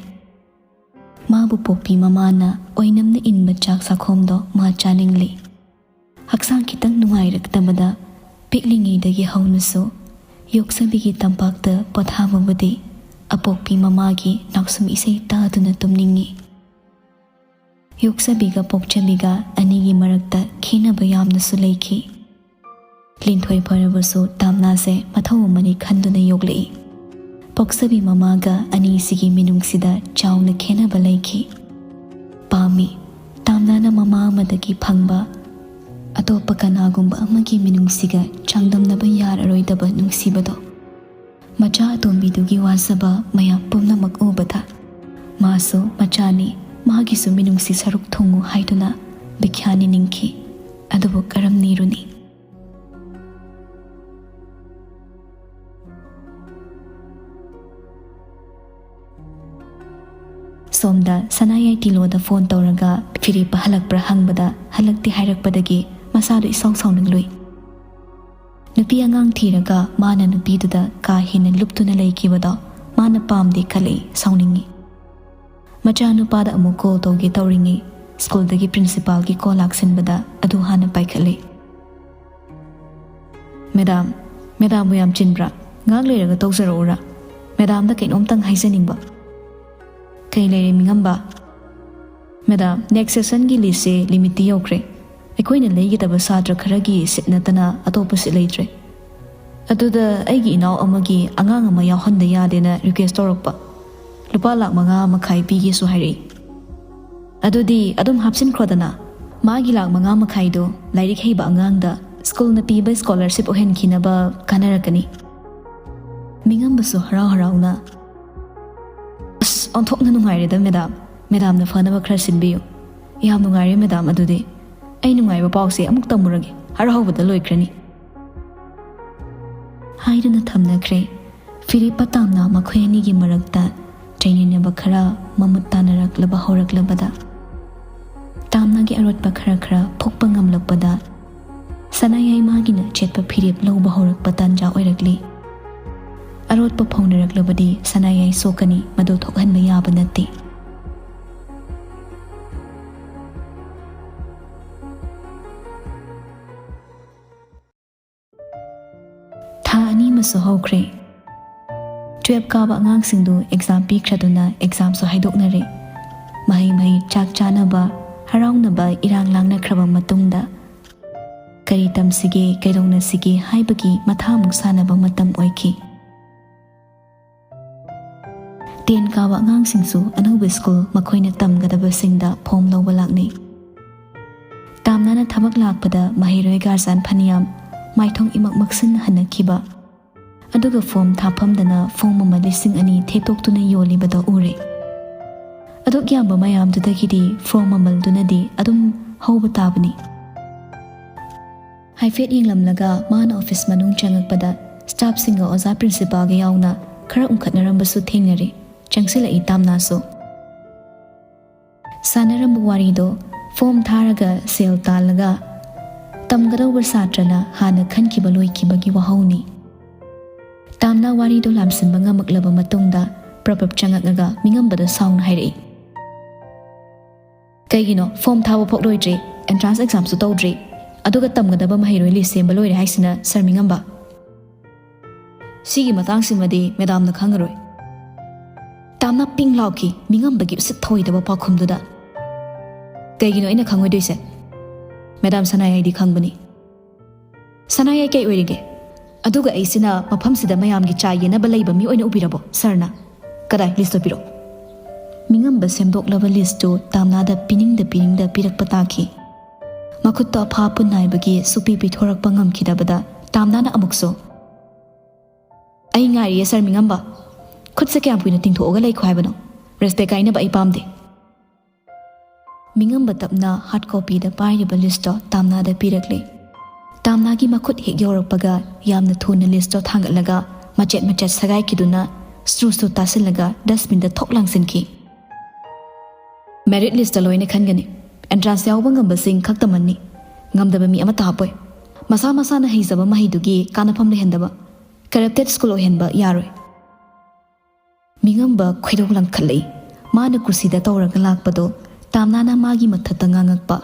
ꯃꯥꯕꯨ ꯄꯣꯛꯄꯤ ꯃꯃꯥꯅ ꯑꯣꯏꯅꯝꯅ ꯏꯟꯕ ꯆꯥꯛ ꯆꯥꯛꯈꯣꯝꯗꯣ ꯃꯥ ꯆꯥꯅꯤꯡꯂꯤ꯫ ꯍꯛꯆꯥꯡ ꯈꯤꯇꯪ ꯅꯨꯡꯉꯥꯏꯔꯛꯇꯕꯗ ꯄꯤꯛꯂꯤꯉꯩꯗꯒꯤ ꯍꯧꯅꯁꯨ ꯌꯣꯛꯆꯕꯤꯒꯤ ꯇꯝꯄꯥꯛꯇ ꯄꯣꯊꯥꯕꯕꯨꯗꯤ ꯑꯄꯣꯛꯄꯤ ꯃꯃꯥꯒꯤ ꯅꯥꯎꯁꯨꯝ ꯏꯁꯩ ꯇꯥꯗꯨꯅ ꯇꯨꯝꯅꯤꯡꯏ꯫ ꯌꯣꯛꯆꯕꯤꯒ ꯄꯣꯛꯆꯕꯤꯒ ꯑꯅꯤꯒꯤ ꯃꯔꯛꯇ ꯈꯦꯟꯅꯕ ꯌꯥꯝꯅꯁꯨ ꯂꯩꯈꯤ꯫ ꯂꯤꯟꯊꯣꯏ ꯐꯔꯕꯁꯨ ꯇꯥꯝꯅꯥꯁꯦ ꯃꯊꯧ ꯑꯃꯅꯤ ꯈꯟꯗꯨꯅ ꯌꯣꯛꯂꯛꯏ꯫ ꯄꯣꯛꯆꯕꯤ ꯃꯃꯥꯒ ꯑꯅꯤꯁꯤꯒꯤ ꯃꯤꯅꯨꯡꯁꯤꯗ ꯆꯥꯎꯅ ꯈꯦꯟꯅꯕ ꯂꯩꯈꯤ꯫ ꯄꯥꯝꯃꯤ, ꯇꯥꯝꯅꯥꯅ ꯃꯃꯥ ꯑꯃꯗꯒꯤ ꯐꯪꯕ ꯑꯇꯣꯞꯄ ꯀꯅꯥꯒꯨꯝꯕ ꯑꯃꯒꯤ ꯃꯤꯅꯨꯡꯁꯤꯒ ꯆꯥꯡꯗꯝꯅꯕ ꯌꯥꯔꯔꯣꯏꯗꯕ ꯅꯨꯡꯁꯤꯕꯗꯣ꯫ ꯃꯆꯥ ꯑꯇꯣꯝꯕꯤꯗꯨꯒꯤ ꯋꯥꯖꯕ ꯃꯌꯥꯝ ꯄꯨꯝꯅꯃꯛ ꯎꯕꯗ, ꯃꯥꯁꯨ ꯃꯆꯥꯅꯤ, ꯃꯥꯒꯤꯁꯨ ꯃꯤꯅꯨꯡꯁꯤ ꯁꯔꯨꯛ ꯊꯨꯡꯉꯨ ꯍꯥꯏꯗꯨꯅ ꯕꯤꯈ꯭ꯌꯥ ꯅꯤꯅꯤꯡꯈꯤ꯫ ꯑꯗꯨꯕꯨ ꯀꯔꯝ ꯅꯤꯔꯨꯅꯤ? ꯁꯣꯝꯗ ꯁꯅꯥꯌꯥꯏ ꯇꯤꯂꯣꯗ ꯐꯣꯟ ꯇꯧꯔꯒ ꯐꯤꯔꯦꯞꯄ ꯍꯜꯂꯛꯄ꯭ꯔꯥ ꯍꯪꯕꯗ, ꯍꯜꯂꯛꯇꯦ ꯍꯥꯏꯔꯛꯄꯗꯒꯤ ꯃꯁꯥꯗꯣ ꯏꯁꯥꯎ ꯁꯥꯎꯅꯤꯡꯂꯨꯏ꯫ ꯅꯨꯄꯤ ꯑꯉꯥꯡ ꯊꯤꯔꯒ ꯃꯥꯅ ꯅꯨꯄꯤꯗꯨꯗ ꯀꯥ ꯍꯦꯟꯅ ꯂꯨꯞꯇꯨꯅ ꯂꯩꯈꯤꯕꯗꯣ ꯃꯥꯅ ꯄꯥꯝꯗꯦ ꯈꯜꯂꯛꯏ, ꯁꯥꯎꯅꯤꯡꯉꯤ꯫ ꯃꯆꯥꯅꯨꯄꯥꯗ ꯑꯃꯨꯛ ꯀꯣꯜ ꯇꯧꯒꯦ ꯇꯧꯔꯤꯉꯩ ꯁ꯭ꯀꯨꯜꯗꯒꯤ ꯄ꯭ꯔꯤꯟꯁꯤꯄꯥꯜꯒꯤ ꯀꯣꯜ ꯂꯥꯛꯁꯤꯟꯕꯗ ꯑꯗꯨ ꯍꯥꯟꯅ ꯄꯥꯏꯈꯠꯂꯤ꯫ "ꯃꯦꯗꯥꯝ, ꯃꯦꯗꯥꯝꯕꯨ ꯌꯥꯝ ꯆꯤꯟꯕ꯭ꯔꯥ? ꯉꯥꯏꯍꯥꯛ ꯂꯩꯔꯒ ꯇꯧꯖꯔꯛꯎꯔꯥ? ꯃꯦꯗꯥꯝꯗ ꯀꯩꯅꯣꯝꯇꯪ ꯍꯥꯏꯖꯅꯤꯡꯕ꯫" "ꯀꯩ ꯂꯩꯔꯦ ꯃꯤꯉꯝꯕ?" "Madam, next ꯁꯦꯁꯟꯒꯤ ꯂꯤꯁꯁꯦ ꯂꯤꯃꯤꯠꯇꯤ ꯌꯧꯈ꯭ꯔꯦ꯫ ꯑꯩꯈꯣꯏꯅ ꯂꯩꯒꯗꯕ ꯁꯥꯇ꯭ꯔ ꯈꯔꯒꯤ ꯁꯤꯠ ꯅꯠꯇꯅ ꯑꯇꯣꯞꯄ ꯁꯤꯠ ꯂꯩꯇ꯭ꯔꯦ꯫ ꯑꯗꯨꯗ ꯑꯩꯒꯤ ꯏꯅꯥꯎ ꯑꯃꯒꯤ ꯑꯉꯥꯡ ꯑꯃ ꯌꯥꯎꯍꯟꯗ ꯌꯥꯗꯦꯅ ꯔꯤꯀ꯭ꯋꯦꯁ ꯇꯧꯔꯛꯄ꯫ ꯂꯨꯄꯥ ꯂꯥꯛ ꯃꯉꯥ ꯃꯈꯥꯏ ꯄꯤꯒꯦꯁꯨ ꯍꯥꯏꯔꯛꯏ꯫ ꯑꯗꯨꯗꯤ ꯑꯗꯨꯝ ꯍꯥꯞꯆꯤꯟꯈ꯭ꯔꯣꯗꯅ꯫ ꯃꯥꯒꯤ ꯂꯥꯛ ꯃꯉꯥ ꯃꯈꯥꯏꯗꯣ ꯂꯥꯏꯔꯤꯛ ꯍꯩꯕ ꯑꯉꯥꯡꯗ ꯁ꯭ꯀꯨꯜꯅ ꯄꯤꯕ ꯁ꯭ꯀꯣꯂꯔꯁꯤꯞ ꯑꯣꯏꯍꯟꯈꯤꯅꯕ ꯀꯥꯟꯅꯔꯛꯀꯅꯤ꯫" ꯃꯤꯉꯝꯕꯁꯨ ꯍꯔꯥꯎ ꯍꯔꯥꯎꯅ, "ꯑꯁ, ꯑꯣꯟꯊꯣꯛꯅ ꯅꯨꯡꯉꯥꯏꯔꯦꯗ ꯃꯦꯗꯥꯝ꯫ ꯃꯦꯗꯥꯝꯅ ꯐꯅꯕ ꯈꯔ ꯁꯤꯟꯕꯤꯌꯨ꯫" "ꯌꯥꯝ ꯅꯨꯡꯉꯥꯏꯔꯦ ꯃꯦꯗꯥꯝ, ꯑꯗꯨꯗꯤ ꯑꯩ ꯅꯨꯡꯉꯥꯏꯕ ꯄꯥꯎꯁꯦ ꯑꯃꯨꯛ ꯇꯝꯃꯨꯔꯒꯦ, ꯍꯔꯥꯎꯕꯗ ꯂꯣꯏꯈ꯭ꯔꯅꯤ꯫" ꯍꯥꯏꯗꯨꯅ ꯊꯝꯅꯈ꯭ꯔꯦ꯫ ꯐꯤꯔꯦꯞꯄ ꯇꯥꯝꯅ ꯃꯈꯣꯏ ꯑꯅꯤꯒꯤ ꯃꯔꯛꯇ ꯆꯩꯅꯅꯕ ꯈꯔ ꯃꯃꯨꯠ ꯇꯥꯅꯔꯛꯂꯕ ꯍꯧꯔꯛꯂꯕꯗ, ꯇꯥꯝꯅꯒꯤ ꯑꯔꯣꯠꯄ ꯈꯔ ꯈꯔ ꯐꯨꯛꯄ ꯉꯝꯂꯛꯄꯗ, ꯁꯅꯥꯌꯥꯏ ꯃꯥꯒꯤꯅ ꯆꯦꯠꯄ ꯐꯤꯔꯦꯞ ꯂꯧꯕ ꯍꯧꯔꯛꯄ ꯇꯥꯟꯖꯥ ꯑꯣꯏꯔꯛꯂꯤ꯫ ꯑꯔꯣꯠꯄ ꯐꯥꯎꯅꯔꯛꯂꯕꯗꯤ ꯁꯅꯥꯌꯥꯏ ꯁꯣꯛꯀꯅꯤ, ꯃꯗꯨ ꯊꯣꯛꯍꯟꯕ ꯌꯥꯕ ꯅꯠꯇꯦ꯫ ꯊꯥ ꯑꯅꯤ ꯑꯃꯁꯨ ꯍꯧꯈ꯭ꯔꯦ꯫ ꯇꯨꯌꯦꯜꯞ ꯀꯥꯕ ꯑꯉꯥꯡꯁꯤꯡꯗꯨ ꯑꯦꯛꯖꯥꯝ ꯄꯤꯈ꯭ꯔꯗꯨꯅ ꯑꯦꯛꯖꯥꯝꯁꯨ ꯍꯥꯏꯗꯣꯛꯅꯔꯦ꯫ ꯃꯍꯩ ꯃꯍꯩ ꯆꯥꯛ ꯆꯥꯅꯕ, ꯍꯔꯥꯎꯅꯕ ꯏꯔꯥꯡ ꯂꯥꯡꯅꯈ꯭ꯔꯕ ꯃꯇꯨꯡꯗ ꯀꯔꯤ ꯇꯝꯁꯤꯒꯦ, ꯀꯩꯗꯧꯅꯁꯤꯒꯦ ꯍꯥꯏꯕꯒꯤ ꯃꯊꯥ ꯑꯃꯨꯛ ꯁꯥꯟꯅꯕ ꯃꯇꯝ ꯑꯣꯏꯈꯤ꯫ ꯇꯦꯟ ꯀꯥꯕ ꯑꯉꯥꯡꯁꯤꯡꯁꯨ ꯑꯅꯧꯕ ꯁ꯭ꯀꯨꯜ ꯃꯈꯣꯏꯅ ꯇꯝꯒꯗꯕꯁꯤꯡꯗ ꯐꯣꯝ ꯂꯧꯕ ꯂꯥꯛꯅꯩ꯫ ꯇꯥꯝꯅꯥꯅ ꯊꯕꯛ ꯂꯥꯛꯄꯗ ꯃꯍꯩꯔꯣꯏ ꯒꯥꯔꯖꯤꯌꯥꯟ ꯐꯅꯌꯥꯝ ꯃꯥꯏꯊꯣꯡ ꯏꯃꯛ ꯃꯛꯁꯤꯟꯅ ꯍꯟꯅꯈꯤꯕ, ꯑꯗꯨꯒ ꯐꯣꯝ ꯊꯥꯐꯝꯗꯅ ꯐꯣꯝ ꯑꯃ ꯂꯤꯁꯤꯡ ꯑꯅꯤ ꯊꯦꯠꯇꯣꯛꯇꯨꯅ ꯌꯣꯜꯂꯤꯕꯗꯣ ꯎꯔꯦ꯫ ꯑꯗꯨꯛ ꯌꯥꯝꯕ ꯃꯌꯥꯝꯗꯨꯗꯒꯤꯗꯤ ꯐꯣꯝ ꯃꯃꯜꯗꯨꯅꯗꯤ ꯑꯗꯨꯝ ꯍꯧꯕ ꯇꯥꯕꯅꯤ꯫ ꯍꯥꯏꯐꯦꯠ ꯌꯦꯡꯂꯝꯂꯒ ꯃꯥꯅ ꯑꯣꯐꯤꯁ ꯃꯅꯨꯡ ꯆꯪꯉꯛꯄꯗ ꯁ꯭ꯇꯥꯐꯁꯤꯡꯒ ꯑꯣꯖꯥ ꯄ꯭ꯔꯤꯟꯁꯤꯄꯥꯜꯒ ꯌꯥꯎꯅ ꯈꯔ ꯎꯪꯈꯠꯅꯔꯝꯕꯁꯨ ꯊꯦꯡꯅꯔꯦ꯫ ꯆꯪꯁꯤꯜꯂꯛꯏ ꯇꯥꯝꯅꯥꯁꯨ꯫ ꯁꯥꯟꯅꯔꯝꯕ ꯋꯥꯔꯤꯗꯣ ꯐꯣꯝ ꯊꯥꯔꯒ ꯁꯦꯜ ꯇꯥꯜꯂꯒ ꯇꯝꯒꯗꯧꯕ ꯁꯥꯇ꯭ꯔꯅ ꯍꯥꯟꯅ ꯈꯟꯈꯤꯕ ꯂꯣꯏꯈꯤꯕꯒꯤ ꯋꯥꯍꯧꯅꯤ꯫ ꯇꯥꯝꯅꯥ ꯋꯥꯔꯤꯗꯣ ꯂꯥꯝꯁꯤꯟꯕ ꯉꯝꯃꯛꯂꯕ ꯃꯇꯨꯡꯗ ꯄ꯭ꯔꯞ ꯄ꯭ꯔꯞ ꯆꯪꯉꯛꯂꯒ ꯃꯤꯉꯝꯕꯗ ꯁꯥꯎꯅ ꯍꯥꯏꯔꯛꯏ, "ꯀꯩꯒꯤꯅꯣ ꯐꯣꯝ ꯊꯥꯕ ꯐꯥꯎ ꯂꯣꯏꯗ꯭ꯔꯤ, ꯑꯦꯟꯇ꯭ꯔꯥꯟꯁ ꯑꯦꯛꯖꯥꯝꯁꯨ ꯇꯧꯗ꯭ꯔꯤ, ꯑꯗꯨꯒ ꯇꯝꯒꯗꯕ ꯃꯍꯩꯔꯣꯏ ꯂꯤꯁ ꯁꯦꯝꯕ ꯂꯣꯏꯔꯦ ꯍꯥꯏꯁꯤꯅ ꯁꯥꯔ ꯃꯤꯉꯝꯕ?" "ꯁꯤꯒꯤ ꯃꯇꯥꯡꯁꯤꯃꯗꯤ ꯃꯦꯗꯥꯝꯅ ꯈꯪꯉꯔꯣꯏ꯫" ꯇꯥꯝꯅꯥ ꯄꯤꯡ ꯂꯥꯎꯈꯤ ꯃꯤꯉꯝꯕꯒꯤ ꯎꯁꯤꯠ ꯊꯑꯣꯏꯗꯕ ꯄꯥꯎꯈꯨꯝꯗꯨꯗ꯫ "ꯀꯩꯒꯤꯅꯣ ꯑꯩꯅ ꯈꯪꯉꯣꯏꯗꯣꯏꯁꯦ? ꯃꯦꯗꯥꯝ ꯁꯅꯥꯌꯥꯏꯗꯤ ꯈꯪꯕꯅꯤ꯫" "ꯁꯅꯥꯌꯥꯏ ꯀꯩ ꯑꯣꯏꯔꯤꯒꯦ? ꯑꯗꯨꯒ ꯑꯩꯁꯤꯅ ꯃꯐꯝꯁꯤꯗ ꯃꯌꯥꯝꯒꯤ ꯆꯥ ꯌꯦꯟꯅꯕ ꯂꯩꯕ ꯃꯤ ꯑꯣꯏꯅ ꯎꯕꯤꯔꯕꯣ ꯁꯥꯔꯅ? ꯀꯗꯥꯏ, ꯂꯤꯁꯇꯣ ꯄꯤꯔꯛꯑꯣ꯫" ꯃꯤꯉꯝꯕ ꯁꯦꯝꯗꯣꯛꯂꯕ ꯂꯤꯁꯇꯨ ꯇꯥꯝꯅꯥꯗ ꯄꯤꯅꯤꯡꯗ ꯄꯤꯅꯤꯡꯗ ꯄꯤꯔꯛꯄ ꯇꯥꯈꯤ꯫ ꯃꯈꯨꯠꯇꯣ ꯑꯐꯥ ꯑꯄꯨꯟ ꯅꯥꯏꯕꯒꯤ ꯁꯨꯛꯄꯤ ꯄꯤꯊꯣꯔꯛꯄ ꯉꯝꯈꯤꯗꯕꯗ ꯇꯥꯝꯅꯥꯅ ꯑꯃꯨꯛꯁꯨ, "ꯑꯩ ꯉꯥꯏꯔꯤꯌꯦ ꯁꯥꯔ ꯃꯤꯉꯝꯕ꯫ ꯈꯨꯠꯁꯦ ꯀꯌꯥꯝ ꯀꯨꯏꯅ ꯇꯤꯡꯊꯣꯛꯑꯒ ꯂꯩꯈꯣ ꯍꯥꯏꯕꯅꯣ? ꯔꯦꯁꯄꯦꯛ ꯀꯥꯏꯅꯕ ꯑꯩ ꯄꯥꯝꯗꯦ꯫" ꯃꯤꯉꯝꯕ ꯇꯞꯅ ꯍꯥꯔꯗ ꯀꯣꯄꯤꯗ ꯄꯥꯏꯔꯤꯕ ꯂꯤꯁꯇꯣ ꯇꯥꯝꯅꯥꯗ ꯄꯤꯔꯛꯂꯦ꯫ ꯇꯥꯝꯅꯥꯒꯤ ꯃꯈꯨꯠ ꯍꯦꯛ ꯌꯧꯔꯛꯄꯒ ꯌꯥꯝꯅ ꯊꯨꯅ ꯂꯤꯁꯇꯣ ꯊꯥꯡꯒꯠꯂꯒ ꯃꯆꯦꯠ ꯃꯆꯦꯠ ꯁꯒꯥꯏꯈꯤꯗꯨꯅ ꯁ꯭ꯔꯨ ꯁ꯭ꯔꯨ ꯇꯥꯁꯤꯜꯂꯒ ꯗꯁꯕꯤꯟꯗ ꯊꯣꯛ ꯂꯪꯁꯤꯟꯈꯤ꯫ "ꯃꯦꯔꯤꯠ ꯂꯤꯁꯇ ꯂꯣꯏꯅ ꯈꯟꯒꯅꯤ꯫ ꯑꯦꯟꯇ꯭ꯔꯥꯟꯁ ꯌꯥꯎꯕ ꯉꯝꯕꯁꯤꯡ ꯈꯛꯇꯃꯛꯅꯤ꯫ ꯉꯝꯗꯕ ꯃꯤ ꯑꯃꯠꯇ ꯍꯥꯞꯄꯣꯏ꯫ ꯃꯁꯥ ꯃꯁꯥꯅ ꯍꯩꯖꯕ ꯃꯍꯩꯗꯨꯒꯤ ꯀꯥꯟꯅꯐꯝ ꯂꯩꯍꯟꯗꯕ, ꯀꯔꯞꯇꯦꯠ ꯁ꯭ꯀꯨꯜ ꯑꯣꯏꯍꯟꯕ ꯌꯥꯔꯣꯏ꯫" ꯃꯤꯉꯝꯕ ꯈꯣꯏꯗꯧ ꯂꯪꯈꯠꯂꯛꯏ꯫ ꯃꯥꯅ ꯀꯨꯁꯤꯗ ꯇꯧꯔꯒ ꯂꯥꯛꯄꯗꯣ ꯇꯥꯝꯅꯥꯅ ꯃꯥꯒꯤ ꯃꯊꯛꯇ ꯉꯥꯡꯉꯛꯄ,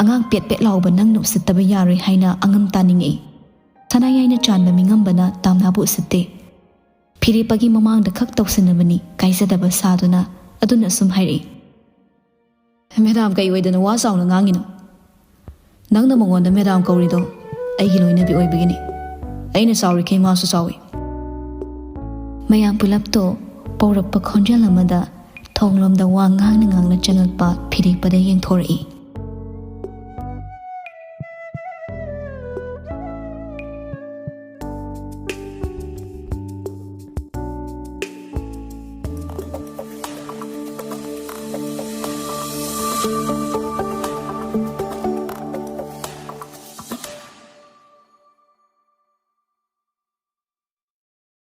"ꯑꯉꯥꯡ ꯄꯦꯠ ꯄꯦꯠ ꯂꯥꯎꯕ ꯅꯪꯅ ꯎꯁꯤꯠꯇꯕ ꯌꯥꯔꯣꯏ" ꯍꯥꯏꯅ ꯑꯉꯝ ꯇꯥꯅꯤꯡꯉꯛꯏ꯫ ꯁꯅꯥ ꯌꯥꯏꯅ ꯆꯥꯟꯕ ꯃꯤꯉꯝꯕꯅ ꯇꯥꯝꯅꯥꯕꯨ ꯎꯁꯤꯠꯇꯦ꯫ ꯐꯤꯔꯦꯞꯄꯒꯤ ꯃꯃꯥꯡꯗ ꯈꯛ ꯇꯧꯁꯤꯟꯅꯕꯅꯤ ꯀꯥꯏꯖꯗꯕ ꯁꯥꯗꯨꯅ꯫ ꯑꯗꯨꯅ ꯑꯁꯨꯝ ꯍꯥꯏꯔꯛꯏ, "ꯃꯦꯗꯥꯝ, ꯀꯩ ꯑꯣꯏꯗꯅ ꯋꯥ ꯆꯥꯎꯅ ꯉꯥꯡꯉꯤꯅꯣ? ꯅꯪꯅ ꯃꯉꯣꯟꯗ ꯃꯦꯗꯥꯝ ꯀꯧꯔꯤꯗꯣ ꯑꯩꯒꯤ ꯂꯣꯏꯅꯕꯤ ꯑꯣꯏꯕꯒꯤꯅꯤ꯫ ꯑꯩꯅ ꯆꯥꯎꯔꯤꯈꯩ ꯃꯥꯁꯨ ꯆꯥꯎꯏ꯫" ꯃꯌꯥꯝ ꯄꯨꯂꯞꯇꯣ ꯄꯧꯔꯛꯄ ꯈꯣꯟꯖꯦꯜ ꯑꯃꯗ ꯊꯣꯡꯂꯣꯝꯗ ꯋꯥ ꯉꯥꯡꯅ ꯉꯥꯡꯅ ꯆꯪꯂꯛꯄ ꯐꯤꯔꯦꯞꯄꯗ ꯌꯦꯡꯊꯣꯔꯛꯏ꯫